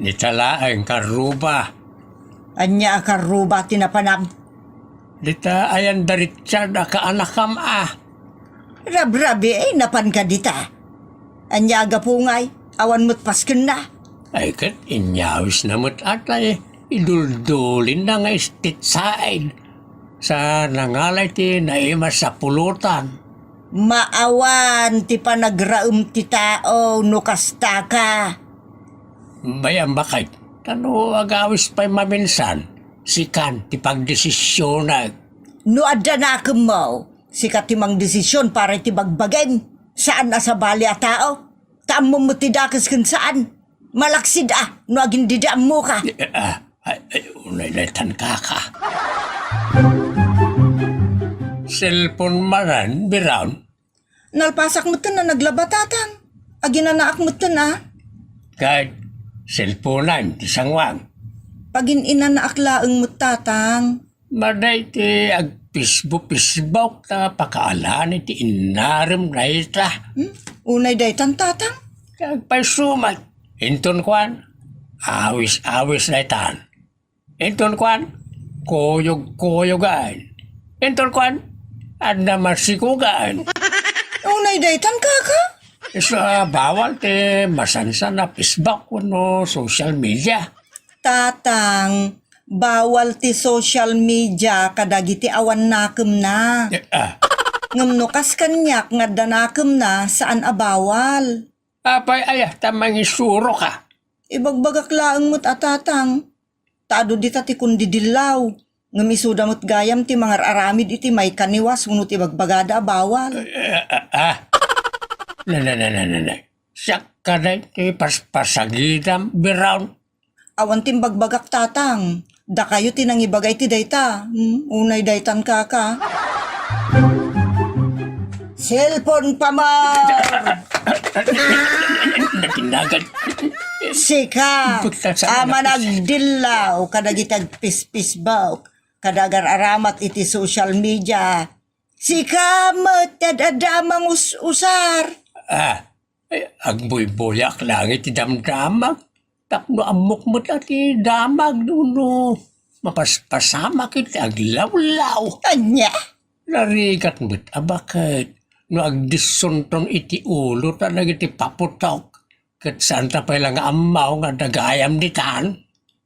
Dita laeng, karruba. Ania a karruba ti napanam? Dita ayan da Richard a kaanakam a. Rabrabi, eh, napan ka dita. Ania a gapu ngay, awan met paskenna. Ay, ket inyawisna met a tay iduldulinna nga street side. Sa nangalay ti naimas a pulutan. Maawan ti panagraem ti tao no kasta ka. Bay-am, baket, ta no agawis pay maminsan, sikan ti pagdesisionak. No adda nakemmo, sika ti mangdesisyon para iti bagbagim. Saan a sabali a tao. Ta ammom met ti dakes ken saan. Malaksid a no agin dida ammoka. Eh, ah, ay, ay, unay daytan, kaka. Cellphone manen, Biron? Nalpasak metten a naglaba, Tatang. Aginanaak metten a. Ket cellphone-am ti sanguam. Pagin-inanaak laeng met, Tatang. Madi ti agpisbo-pisbok ta pakaalan iti innarem dayta. Hmm? Unay daytan, Tatang? Agpayso met. Inton kuan, awis-awis daytan. Inton kuan, kuyog-kuyogan. Inton kuan, adda masikugan. Unay daytan, kaka? Isu a bawal ti masansan a Facebook wenno social media. Tatang, bawal ti social media kadagiti awan nakemna. Eh, ah. Ngem no kas kaniak nga adda nakemna, saan a bawal. Apay aya ta mangisuro ka? Ibagbagak laeng met a, Tatang. Ta adu dita ti kundidillaw. Ngem isuda met gayam ti mangar-aramid iti maikaniwas wenno ti bagbagada a bawal. Eh, ah, ah. Na, na, na, na, na, na. Siak kadi ti paspasagidam, Biron. Awan ti imbagbagak, Tatang. Dakayo ti nangibaga iti dayta. Hmm, unay daytan, kaka. Cellphone pa man! Napinnagan. Sika, Butang sa a managdillaw kadagiti agpispisbok, kada agar-aramat iti social media. Sika met ti ad-adda a mangus-usar. Ah, ay, agbuybuyak laeng iti damdamag. Tapno ammok met a ti damag no, no mapaspasamak iti aglawlaw. Ania? Narigat met a baket no agdissunton iti ulo ta dagiti paputok. Ket saan ta pay la nga ammo nga adda gayam ditan?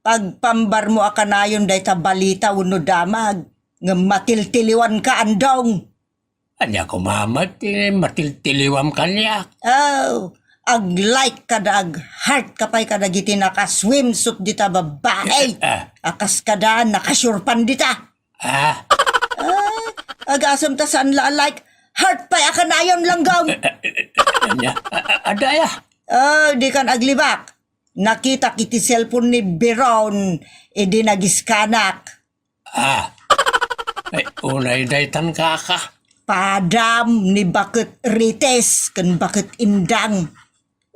Pagpambarmo a kanayon dayta balita wenno damag, ngem matiltiliwanka, Andong. Ania koma met ti matiltiliwam kaniak? Oh, ag-like kada ag-heart ka pay kadagiti naka-swimsuit dita babae. Ah. A kas kada naka-short pant dita. Ah. Ah, agasem ta saan la a-like. Heart pay a kanayon, Langgong. Eh, eh, eh, eh, ania? A-, a-, adda aya? Oh, dikan aglibak. Nakitak iti cellphone ni Biron, idi nagiskanak. Ah. Ay, unay daytan, kaka. Padam ni Baket Rites ken Baket Indang.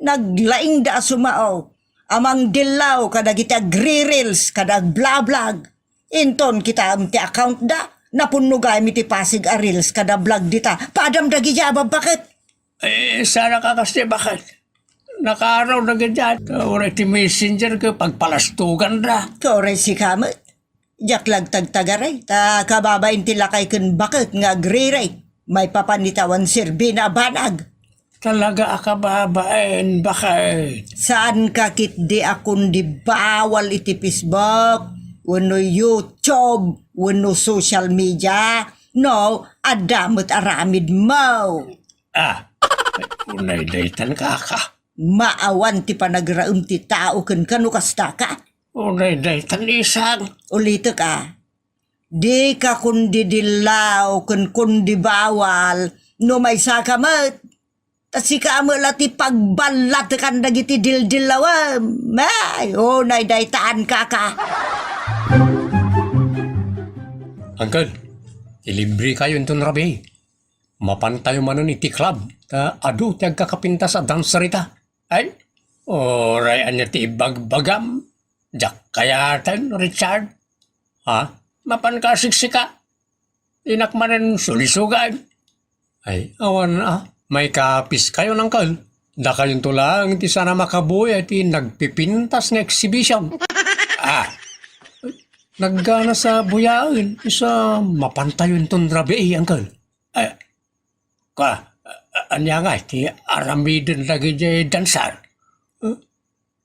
Naglaingda a sumao a mangdillaw kadagiti agri-reels kada agblablag. Inton kitaem ti accountda, napunnogaymi ti pasig a reels kada vlog dita. Padam dagiti a babbaket. Eh, saan a kakas ti baket? Nakaaraw dagiti a, uray ti messenger ket pagpalastoganda. Uray sika met. Diak lagtagtagaray, ta kababain ti lakay ken baket nga agrirek. Maipapan iti awan serbina a banag. Talaga a kababain, baket. Saanka ketdi a kundi bawal iti Facebook, wenno YouTube, wenno social media? No, adda met aramidmo. Ah, unay daytan, kaka. Maawan ti panagraem ti tao kenka no kastaka. Unay daytan, isang. Ulitek a, dika kundi dillaw ken kundi bawal no maysaka met. Ta sika met la ti pagballatekan dagiti dildillawem. Ay, unay daytan, kaka. Uncle, ilibre kayo inton rabii. Mapantayo manen iti club, ta adu ti agkakapintas a dancer ita. Ay, uray ania ti ibagbagam? Diak kayaten, Richard. Ha? Mapan ka siksika? Dinak manen sulisugan. Ay, awan a. Maikapis kayo, uncle. Dakayonto laeng ti saan a makabuya iti nagpipintas nga exhibition. Ah. Naggana sa buyaen, isu a mapantayo inton rabii, uncle. Ay, Ka, a-, ania ngay ti aramiden dagiti dancer? Eh,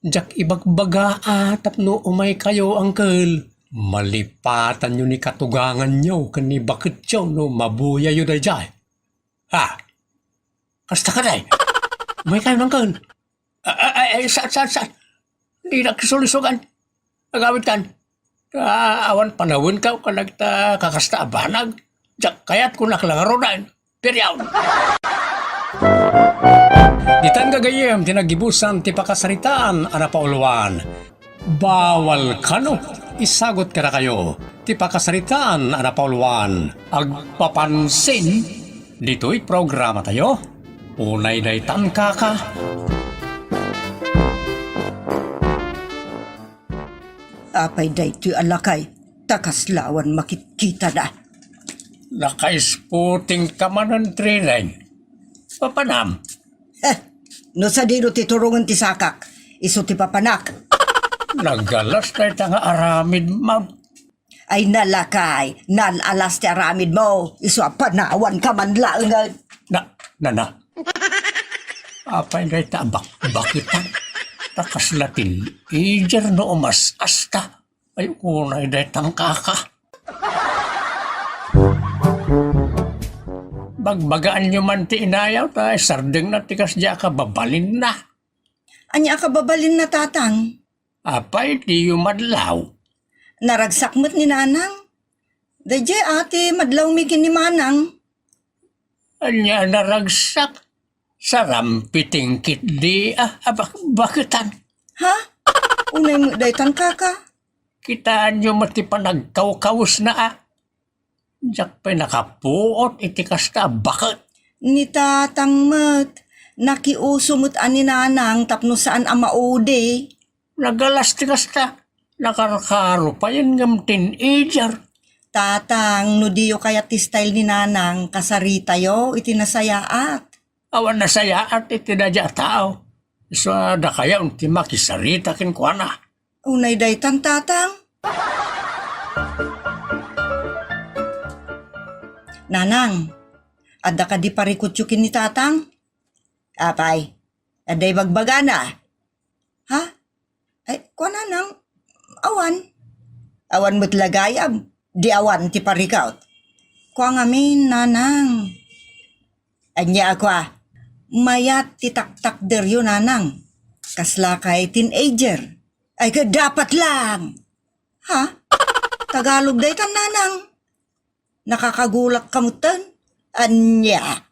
diak ibagbaga a tapno umay kayo, uncle. Malipatanyo ni katuganganyo ken ni baketyo no mabuyayo daydiay. Ha? Kasta ka, day? Umay kayo, uncle. A-, a-, ay, ay, saan, saan, saan? Dinak sulisugan. Agawidkan. Ah, awan panawenka kadagita kakasta a banag. Diak kayat kunak la ngaruden. Period. Ditan gagayyem ti naggibusan ti pakasaritaan a napauluan. Bawal kano, isagut kadakayo ti pakasaritaan a napauluan. Agpapansin ditoy programa tayo. Unay daytan, kaka. Apay daytoy a lakay, ta kaslawan makitkitana. Nakaisputing ka manen, Trireng. Papanam? Eh, no sadino ti turongen ti sakak, isu ti papanak. Nagalas dayta nga aramidmo. Ay, nalakay, nalalas ti aramidmo, isu a panawan ka man laengen. Na, na, na. Apay dayta a bakbaketan? Ta kasla tin-, ijer no umas-asta. Ay, unay daytan, kaka. Bagbagaanyo man ti inayaw, ta isardengna ti kasdiay a kababalinna. Ania a kababalinna, tatang? Apay, diyo madlaw? Naragsak met ni nanang. Daydiay a ti madlawmi ken ni manang. Ania a naragsak? Sarampiting ketdi a, a bak-, baketan. Ha? Unay met daytan, kaka? Kitaenyo met ti panagkawkawesna a. Diak pay nakapuot iti kasta a baket. Ni tatang met, nakiuso met a ni nanang tapno saan a maudi. Nagalas ti kasta, nakarkaro payen ngem teenager. Tatang, no diyo kayat ti style ni nanang, kasaritayo iti nasayaat. Awan nasayaat iti daydiay a tao. Isu a dakayo ti makisarita kenkuana. Unay daytan, tatang. Nanang, adda kadi parikutyo ken ni tatang? Apay, adda ibagbagana? Ha? Ay, kua, nanang, Awan met la gayam, di awan ti parikut. Kua ngamin, nanang. Ania a kua? Mayat ti taktakderyo, nanang. Kasla kay teenager. Ay, ket dapat lang. Ha? Tagalog daytan, nanang. Nakakagulak ka metten? Ania?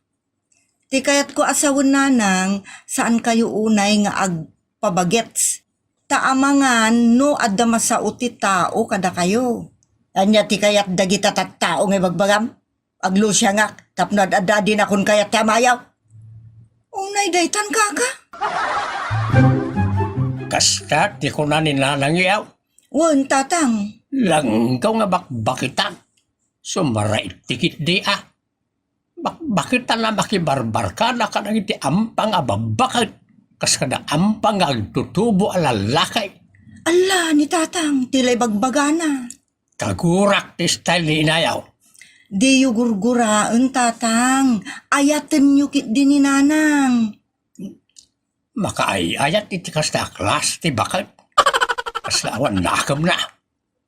Ti kayatko a sawen, nanang, saan kayo unay nga agpabagets. Ta amangan no adda masao ti tao kadakayo. Ania ti kayat dagita tattao nga ibagbagam? Aglusiangak tapno ad-adda dinakon kayat ti amayo. Unay daytan, kaka? Kasta ti kuna ni Nanang Yaw. Wen, tatang. Langgaw nga bakbakitan. Sumaraet ti ketdi a. Bakbakitan a makibarbarkada kadagiti ampang a babbaket. Kas kada ampang nga agtutubo a lallaki. Alla, ni tatang, ti lay bagbagana. Kagurak ti style ni inayaw. Diyo gurguraen, tatang. Ayatenyo ketdi ni nanang. Makaay-ayat iti kasta a klase ti baket. Kasla awan nakemna.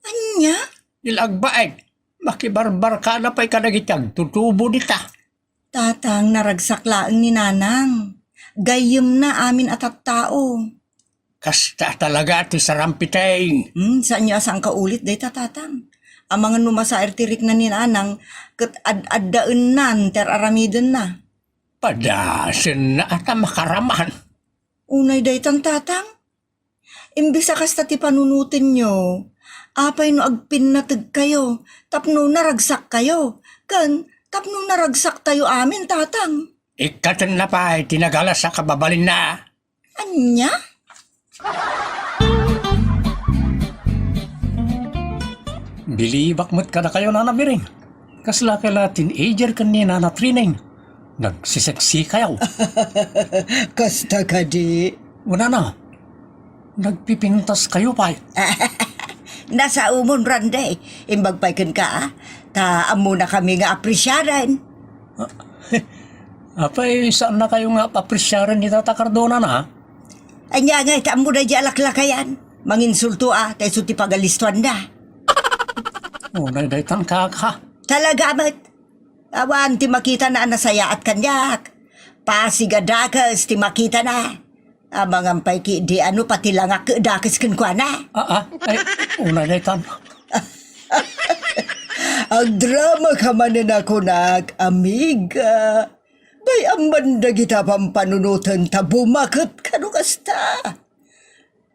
Ania? Nila agbaeg, makibarbarkada pay kadagiti agtutubo dita. Tatang, naragsak laeng ni nanang. Gayyemna amin a tattao. Kasta talaga ti sarampiteng. Hmm, saanyo a saan ka ulit dayta, tatang? Amangan no masaer ti rikna ni nanang, ket ad-addaennan ti ar-aramidenna. Padasenna a ta makaraman. Unay daytan, tatang? Imbes a kasta ti panunotenyo, apay no agpinnategkayo tapno naragsakkayo, ken tapno naragsaktayo amin, tatang? Ikkatenna pay ti nagalas a kababalinna. Ania? Bilibak met kadakayo, Nana Biring. Kasla kay la teenager ken ni Nana Trineng. Nagsiseksikayo. Kasta kadi? Wen, Nana, nagpipintaskayo pay. Nasaomon, Randy. Imbag pay kenka, a. Ta ammona kami nga apresiaren. Apay, saannakayo nga apresiaren ni Tata Cardona, Nana? Ania ngay ta ammona diay alaklakayan? Manginsulto, a, ta isu ti pagalistoanda. Unay daytan, kaka. Talaga met. Awan ti makitana a nasayaat kaniak. Pasig a dakes ti makitana. Amangan pay ketdi a no pati langak ket dakes kenkuana. A, a, ay, unay daytan. Agdramaka manen a kunak, amiga. Bay-am man dagita pampanunoten ta bumaket kano kasta.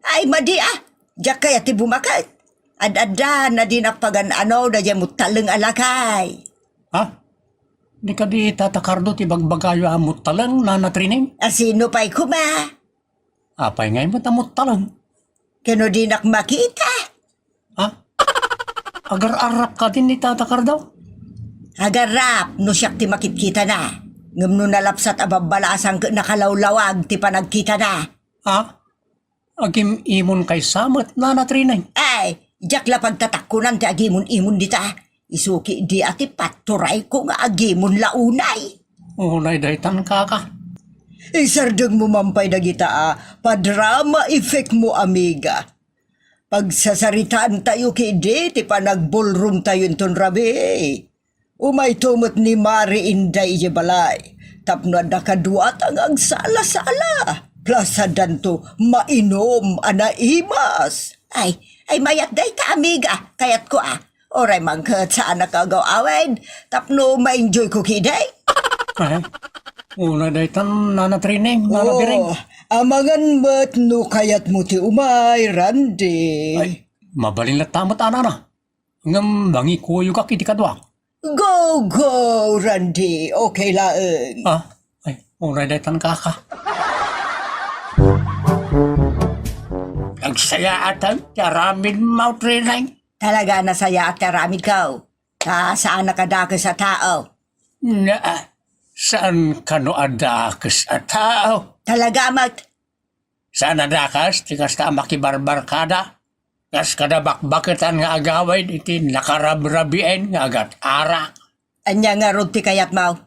Ay, madi, a. Diak kayat ti bumaket. Ad-adda, nadinak pagan-ano, daydiay muttaleng a lakay. Ha? Di kadi Tata Cardo ti bagbagayo a muttaleng, Nana Trineng? A sino pay koma? Apay ngay met a muttaleng? Kano dinak makita? Ha? Agar-arap kadi ni Tata Cardo? Agarrap, no siak ti makitkitana. Ngem no nalapsat a babbalasang ket nakalawlawag ti panagkitana. Ha? Agim-imon kaysa met, Nana Trineng? Ay, diak la pagtatakkunan ti agimon-imon dita. Isu ketdi a ti patturayko nga agimon la unay. Unay daytan, kaka. Isardengmo man pay dagita a padrama effect mo, amiga. Pagsasaritaantayo ketdi ti panagballroomtayo inton rabii. Umayto met ni Mari Inday idiay balay tapno adda kaduata nga agsala-sala. Plus addanto mainom a naimas. Ay, ay, mayat dayta, amiga. Kayatko, a. Uray man ket saanak agaw-awid tapno ma-enjoyko ketdi. Ay, unay daytan, Nana Trineng, Nana Biring. Oh, amangan met no kayatmo ti umay, Randy. Ay, mabalin latta met, a, Nana. Ngem mangikuyogak iti kaduak. Go, go, Randy. Okay laeng. Ah, ay, unay daytan, kaka. Nagsayaaten ti aramidmo, Trineng. Talaga a nasayaat ti aramidko. Ta saanak a dakes a tao. Naa, saan kano a dakes a tao? Talaga met. Saan a dakes ti kasta a makibarbarkada? Kas kada bakbaketan nga agawid iti nakarabrabien nga agat-arak. Ania ngarud ti kayatmo?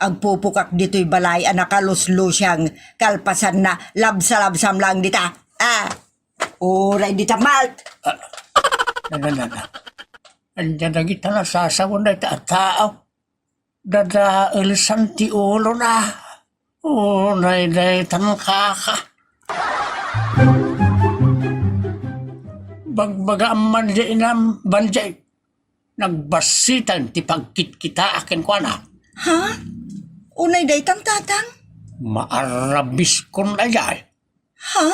Agpupukak ditoy balay a nakaluslusiang kalpasanna, labsalabsam laeng dita. Ah, uray dita, Malt. Ah, Nananana. Ania dagita nasasawen dayta a tao? Dadaelsan ti ulona. Unay daytan kaka. Bagbaga amman di inam, Banjay. Nagbassitan ti pagkitkitaak kenkuana. Ha? Unay daytan, Tatang? Maarrabiskon dayay. Ha?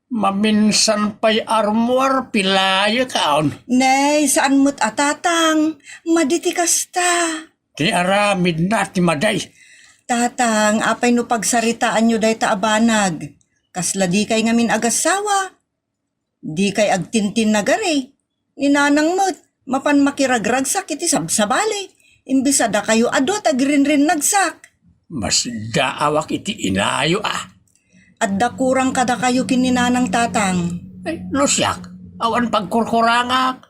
Maminsan pay armuar pilayekon. Nay, saan met a, Tatang. Madi ti kasta. Ti aramidna ti madi. Tatang, apay no pagsaritaanyo dayta a banag? Kasla dikay ngamin agassawa. Dikay agtintinnagari. Ni Nanang met, mapan makiragragsak iti sabsabali. Imbes a dakayo a dua ti agrinrinnagsak. Masdaawak iti inayo a. Adda kurang kadakayo ken ni Nanang, Tatang. Ay, no siak, awan pagkurkurangak.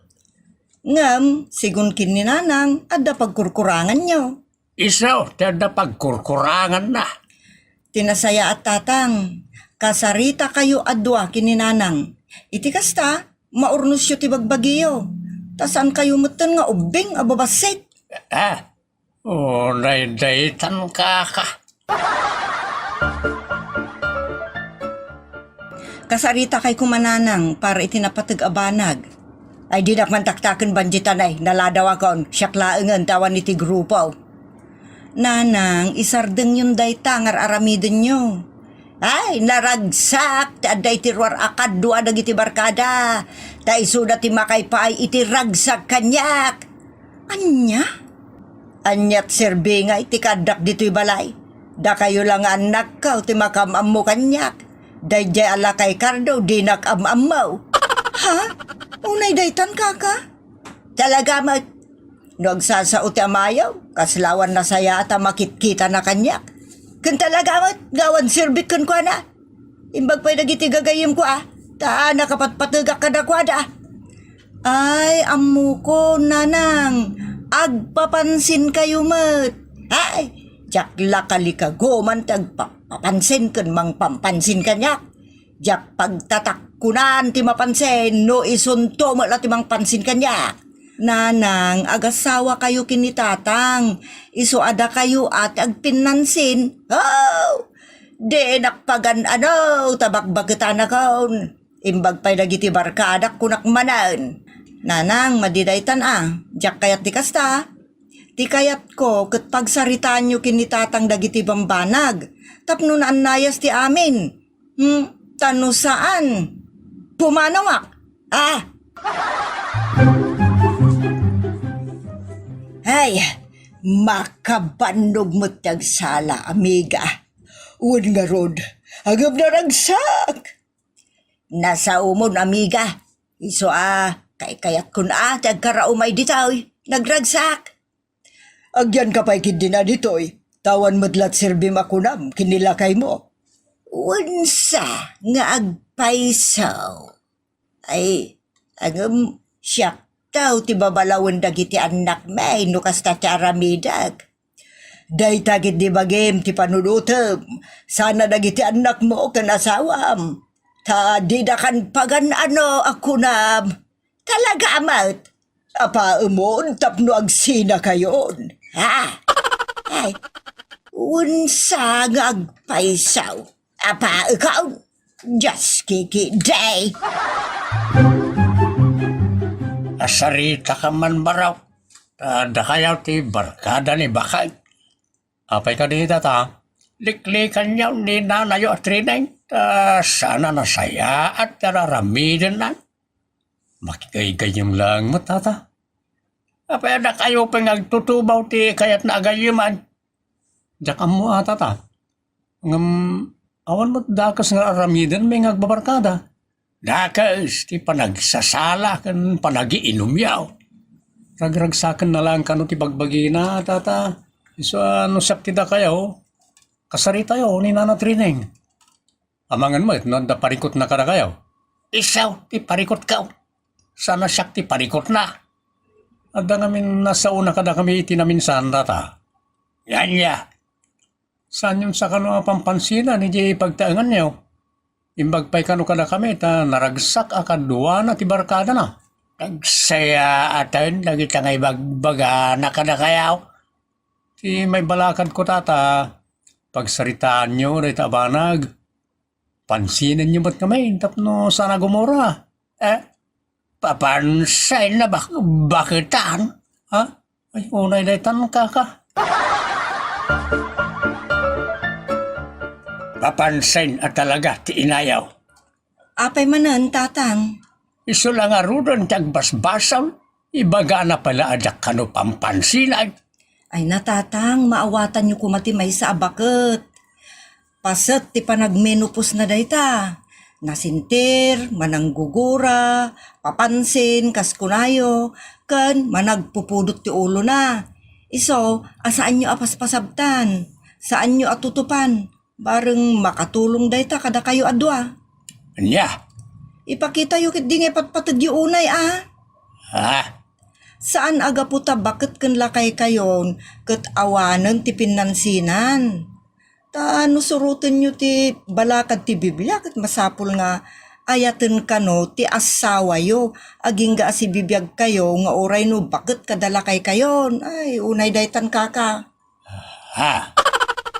Ngem, sigun ken ni Nanang, adda pagkurkuranganyo. Isu ti adda pagkurkuranganna. Ti nasayaat, Tatang, kasaritakayo a dua ken ni Nanang. Iti kasta, maurnosyo ti bagbagiyo. Ta saankayo metten nga ubbing a babassit. Ah, unay daytan, kaka. Kasaritakay koma, Nanang, para iti napateg a banag. Ay, dinak man taktaken, Banjay, ta nay, naladawakon, siak laengen ti awan iti grupo. Nanang, isardengyon dayta nga ar-aramidenyo. Ay, naragsak ti adda iti ruar a kadua dagiti barkada, ta isuda ti makaipaay iti ragsak kaniak. Ania? Aniat serbingay ti kaaddak ditoy balay? Dakayo la nga annakko ti makaam-ammo kaniak. Daydiay a lakay kardo, dinak am-ammo. Ha? Unay daytan, kaka? Talaga met. No agsasao ti amayo, kasla awan nasayaat a makitkitana kaniak. Ken talaga met, nga awan serbik kenkuana. Imbag pay dagiti gagayyemko a, ta nakapatpategak kadakuada. Ay, ammokon, Nanang, agpapansinkayo met. Ay, diak la kalikaguman ti agpapansin ken mangpampansin kaniak. Diak pagtatakkunan ti mapansin no isunto met la ti mangpansin kaniak. Nanang, agasawakayo ken ni Tatang. Isu a dakayo a ti agpinnansin. Oh! Dinak pagan-ano ta bakbaketanakon. Imbag pay dagiti barkadak, kunak manen. Nanang, madi daytan a. Diak kayat ti kasta. Ti kayatko ket pagsaritaanyo ken ni Tatang dagiti bambanag tapno naannayas ti amin. Hmm, ta no saan, pumanongak. Ah! Ay, makabannog met ti agsala, amiga. Wen ngarud, agem naragsak. Nasaomon, amiga. Isu a, kaykayatkon a ti agkaraumay ditoy. Nagragsak. Agyanka pay ketdin a ditoy, ta awan met la ti serbim a kunam ken ni lakaymo. Wensa nga agpayso? Ay, ngem siakto ti babalawen dagiti annakmi no kasta ti aramidek. Dayta ketdi bagim ti panunotem sana dagiti annakmo ken asawam, ta didakan pagan-ano a kunam. Talaga met. Apaemon tapno agsinakayon. Ha? Ay, unsa nga agpayso? Apaekon? Just kikidey. Asarita ka man, Baraw. Ta dakayo ti barkada ni Bakay. Apay kadi, Tata? Liklikanyo ni nanayo a Trineng, ta saan a nasayaat ti ar-aramidenna. Makigaygayyem laeng met, Tata. Apay a dakayo pay nga agtutubaw ti kayatna a gayyeman? Diak ammo a, Tata. Ngem awan met dakes nga ar-aramidenmi nga agbabarkada. Dakes ti panagsasala ken panagiinumyo. Ragragsakenna laeng kano ti bagbagina, Tata. Isu a no siak ti dakayo, kasaritayo ni Nana Trineng. Amangan met no adda parikutna kadakayo. Isu ti parikutko. Saan a siak ti parikutna. Adda ngamin nasaona kadakami iti naminsan, Tata. Ania? Saanyon sa kano a pampansinan idiay pagtaenganyo? Imbag pay kano kadakami ta naragsak a kaduana ti barkadana. Agsayaaten dagita nga ibagbagana kadakayo. Ti maibalakadko, tata, pagsaritaanyo dayta a banag. Pansinenyo met ngamin tapno saan a gumura. Eh, papansin a bak-, baketan? Ha? Ay, unay daytan, kaka. Papansin a talaga ti inayo. Apay manen, tatang? Isu la ngaruden ti agbasbasol, ibagana pay la a diak kano pampansinan. Ay na, tatang, maawatanyo koma ti maysa a baket. Paset ti panagmenopausna dayta. Nasintir, mananggugura, papansin, kas kunayo, ken managpupudot ti ulona. Isu a saanyo a paspasabtan, saanyo a tutupan. Bareng makatulong dayta kadakayo a dua. Ania? Ipakitayo ketdi nga ipatpategyo unay a. Ha? Saan a gapu ta baket ken lakaykayon ket awanen ti pinnansinan. Ta no surotenyo ti balakad ti Biblia ket masapul nga ayaten kano ti assawayo agingga a sibibiagkayo nga uray no baket kada lakaykayon. Ay, unay daytan, kaka. Ha?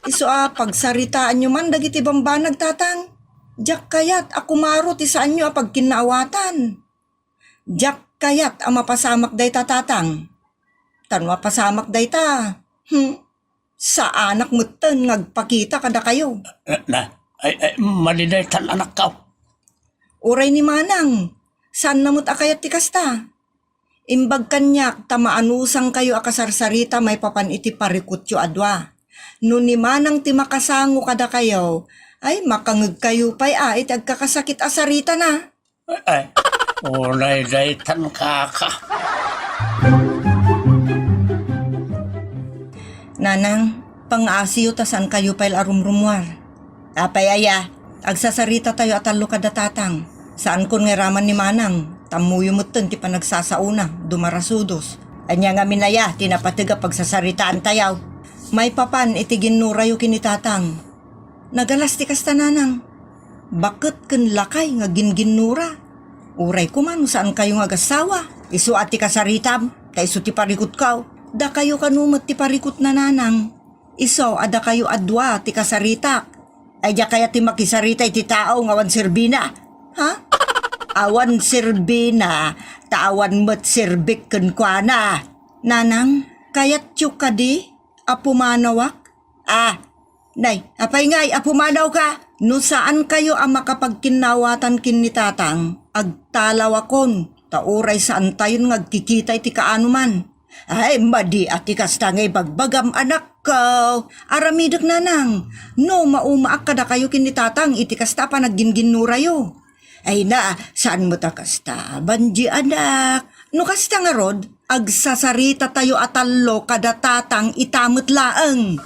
Isu a pagsaritaanyo man dagiti bambanag, tatang. Diak kayat a kumaro ti saanyo a pagkinnaawatan. Diak kayat a mapasamak dayta, tatang. Ta no mapasamak dayta, hmm, saanak metten nga agpakita kadakayo. Eh, na, ay, ay, madi daytan, anakko. Uray ni manang, saanna met a kayat ti kasta. Imbag kaniak ta maanusangkayo a kasarsarita maipapan iti parikutyo a dua. No ni manang ti makasango kadakayo, ay, makangegkayo pay a iti agkakasakit a saritana. Ay, unay daytan, kaka. Nanang, pangaasiyo ta saankayo pay la a rumrumuar. Apay aya, agsasaritatayo a tallo kada tatang. Saankon nga iraman ni manang, ta ammoyo metten ti panagsasaona, dumarasudos. Ania ngamin aya ti napateg a pagsasaritaantayo? Maipapan iti ginnurayo ken ni tatang. Nagalas ti kasta, nanang. Baket ken lakay nga ginginnura. Uray koma no saankayo nga agassawa, isu a ti kasaritam, ta isu ti parikutko. Dakayo kano met ti parikutna, nanang. Isu a dakayo a dua ti kasaritak. Ay, diak kayat ti makisarita iti tao nga awan serbina. Ha? Awan serbina, ta awan met serbik kenkuana. Nanang, kayatyo kadi a pumanawak? Ah, nay, apay ngay a pumanawka? No saankayo a makapagkinnaawatan ken ni tatang, agtalawakon, ta uray saantayon nga agkikita iti kaanoman. Ay, madi a ti kasta nga ibagbagam, anakko. Aramidek, nanang. No maumaak kadakayo ken ni tatang iti kasta a panagginginnurayo. Ay na, saan met a kasta, Banji, anak. No kasta ngarud, agsasaritatayo a tallo kada tatang ita met laeng.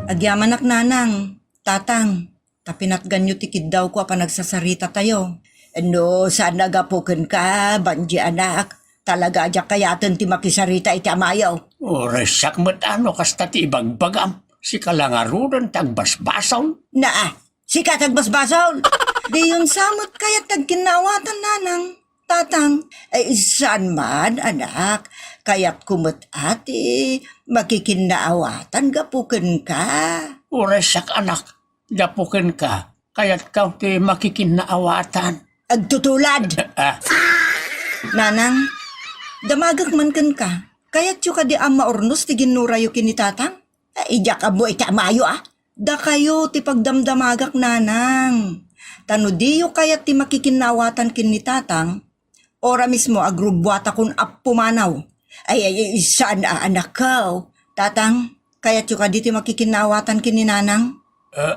Agyamanak, nanang, tatang, ta pinatganyo ti kiddawko a panagsasaritatayo. No saan a gapu kenka, Banji, anak, talaga a diak kayaten ti makisarita iti amayo. Uray siak met a no kasta ti ibagbagam, sika la ngaruden ti agbasbasol. Naa, sika ti agbasbasol? Diyon sa met kayat ti agkinnaawatan, nanang, tatang. Ay, saan man, anak. Kayatko met a ti makikinnaawatan gapu kenka. Uray siak, anak, gapu kenka, kayatko ti makikinnaawatan. Agtutulad! Ah. Nanang, damagek man kenka. Kayatyo kadi a maurnos ti ginnurayo ken ni tatang? Ay, diak ammo iti amayo, a. Dakayo ti pagdamdamagak, nanang. Ta no diyo kayat ti makikinnaawatan ken ni tatang, ora mismo agrubbuatakon a pumanaw. Ay, ay, ay, saan a, anakko? Tatang, kayatyo kadi ti makikinnaawatan ken ni nanang? Eh,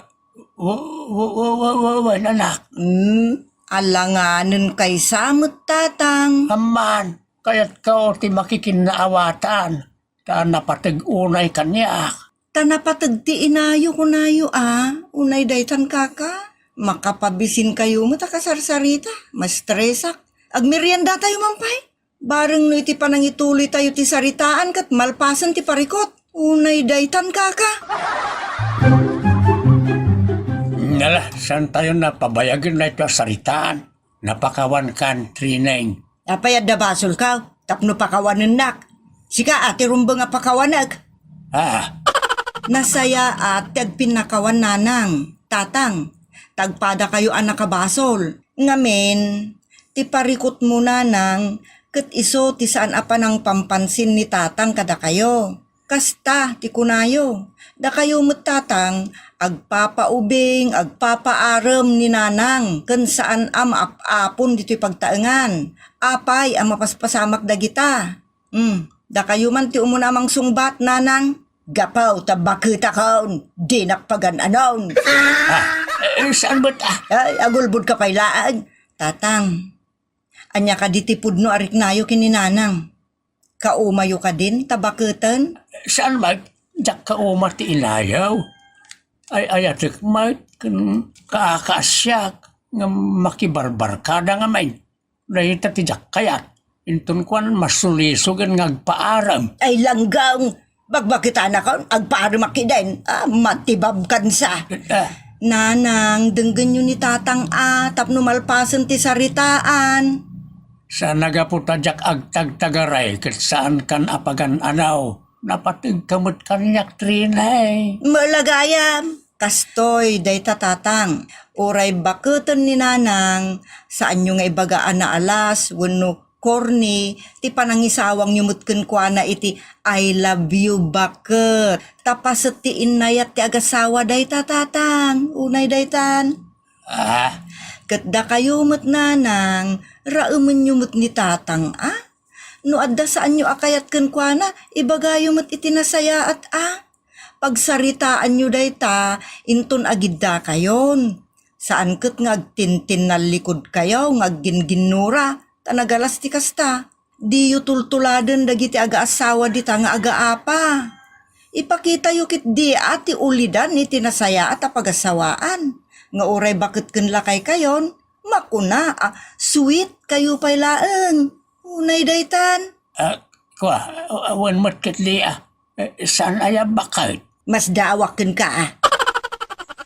wa-, wa-, wa-, wa-, wa-, wen, anak. Hmm, alanganen kaysa met, tatang. Amman, kayatko ti makikinnaawatan. Ta napateg unay kaniak. Ta napateg ti inayo, kunayo, a, unay daytan, kaka. Makapabisinkayo met a kasarsarita, maestresak. Agmeriendatayo man pay. Bareng no iti panangituloytayo ti saritaan ket malpasen ti parikut. Unay daytan, kaka. Nala, saantayon a pabayagen daytoy a saritaan. Napakawankan, Trineng. Apay adda basolka tapno pakawanennak? Sika a ti rumbeng a pakawanek. Ah. Nasayaat ti agpinnakawan, Nanang, Tatang. Tagpadakayo a nakabasol. Ngamin, ti parikutmo, Nanang, ket isu ti saan a panangpampansin ni Tatang kadakayo. Kasta ti kunayo, dakayo met, Tatang, agpapaubing, agpapaarem ni Nanang ken saan a maap-apon ditoy pagtaengan. Apay a mapaspasamak dagita? Hmm, dakayo man ti umuna a mangsungbat, Nanang. Gapu ta baketakon, dinak pagan-anon. Ah, eh, saan met, ah? Ay, agulbodka pay laeng. Tatang, ania kadi ti pudno a riknayo ken ni Nanang? Kaumayo kadin ta baketen? Saan met, diak kauma ti inayo. Ay-ayatek met ken kaakaasiak nga makibarbarkada ngamin. Dayta ti diak kayat. Inton kuan, masulisogen nga agpaarem. Ay, langgeng! Bakbaketanakon, agpaaremak kiden. Ah, matibabkansa. Ah. Nanang, denggenyo ni Tatang a, tapno malpasen ti saritaan. Saan a gapu ta diak agtagtagaray ket saankan a pagan-anaw. Napategka met kaniak, Trinay. Malagayam. Kastoy dayta, Tatang. Uray baketen ni Nanang, saanyo nga ibaga a naalas wenno corny ti panangisawangyo met kenkuana iti "I love you" baket. Ta paset ti innayat ti agasawa dayta, Tatang. Unay daytan. Ah? Ket dakayo met, Nanang, raemenyo met ni Tatang, a? No adda saanyo a kayat kenkuana, ibagayo met iti nasayaat a. Pagsaritaanyo dayta inton agiddakayon. Saan ket nga agtintinnallikudkayo nga agginginnura ta nagalas ti kasta. Diyo tultuladen dagiti agaasawa dita nga agaapa. Ipakitayo ketdi a ti ulidan iti nasayaat a pagasawaan nga uray baket ken lakaykayon, makuna a sweet kayo pay laeng. Unay daytan. Ah, kua, a-, awan met ketdi a. Eh, saan aya baket? Masdaawak kenka a.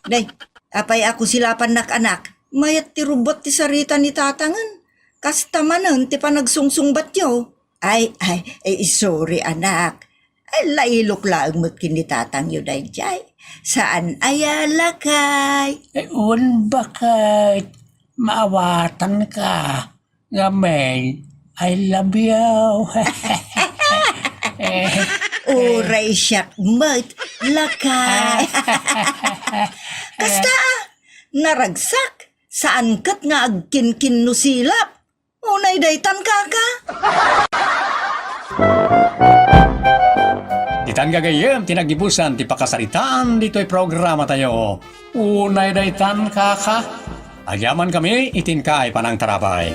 Day, apay a kusilapannak, anak? Mayat ti rubbot ti sarita ni Tatangen. Kasta manen ti panagsungsungbatyo. Ay, ay, ay, sorry, anak. Ay, lailok laeng met ken ni Tatangyo daydiay. Saan aya, lakay? Eh, wen baket. Maawatanka. Ngamin, I love you. Uray siak met, lakay. Kasta, naragsak, saan ket nga agkinkinnusilap. Unay daytan, kaka. Ditan gagayyem ti nagibusan ti pakasaritaan ditoy programatayo. Unay daytan, kaka. Agyamankami iti inkay panangtarabay.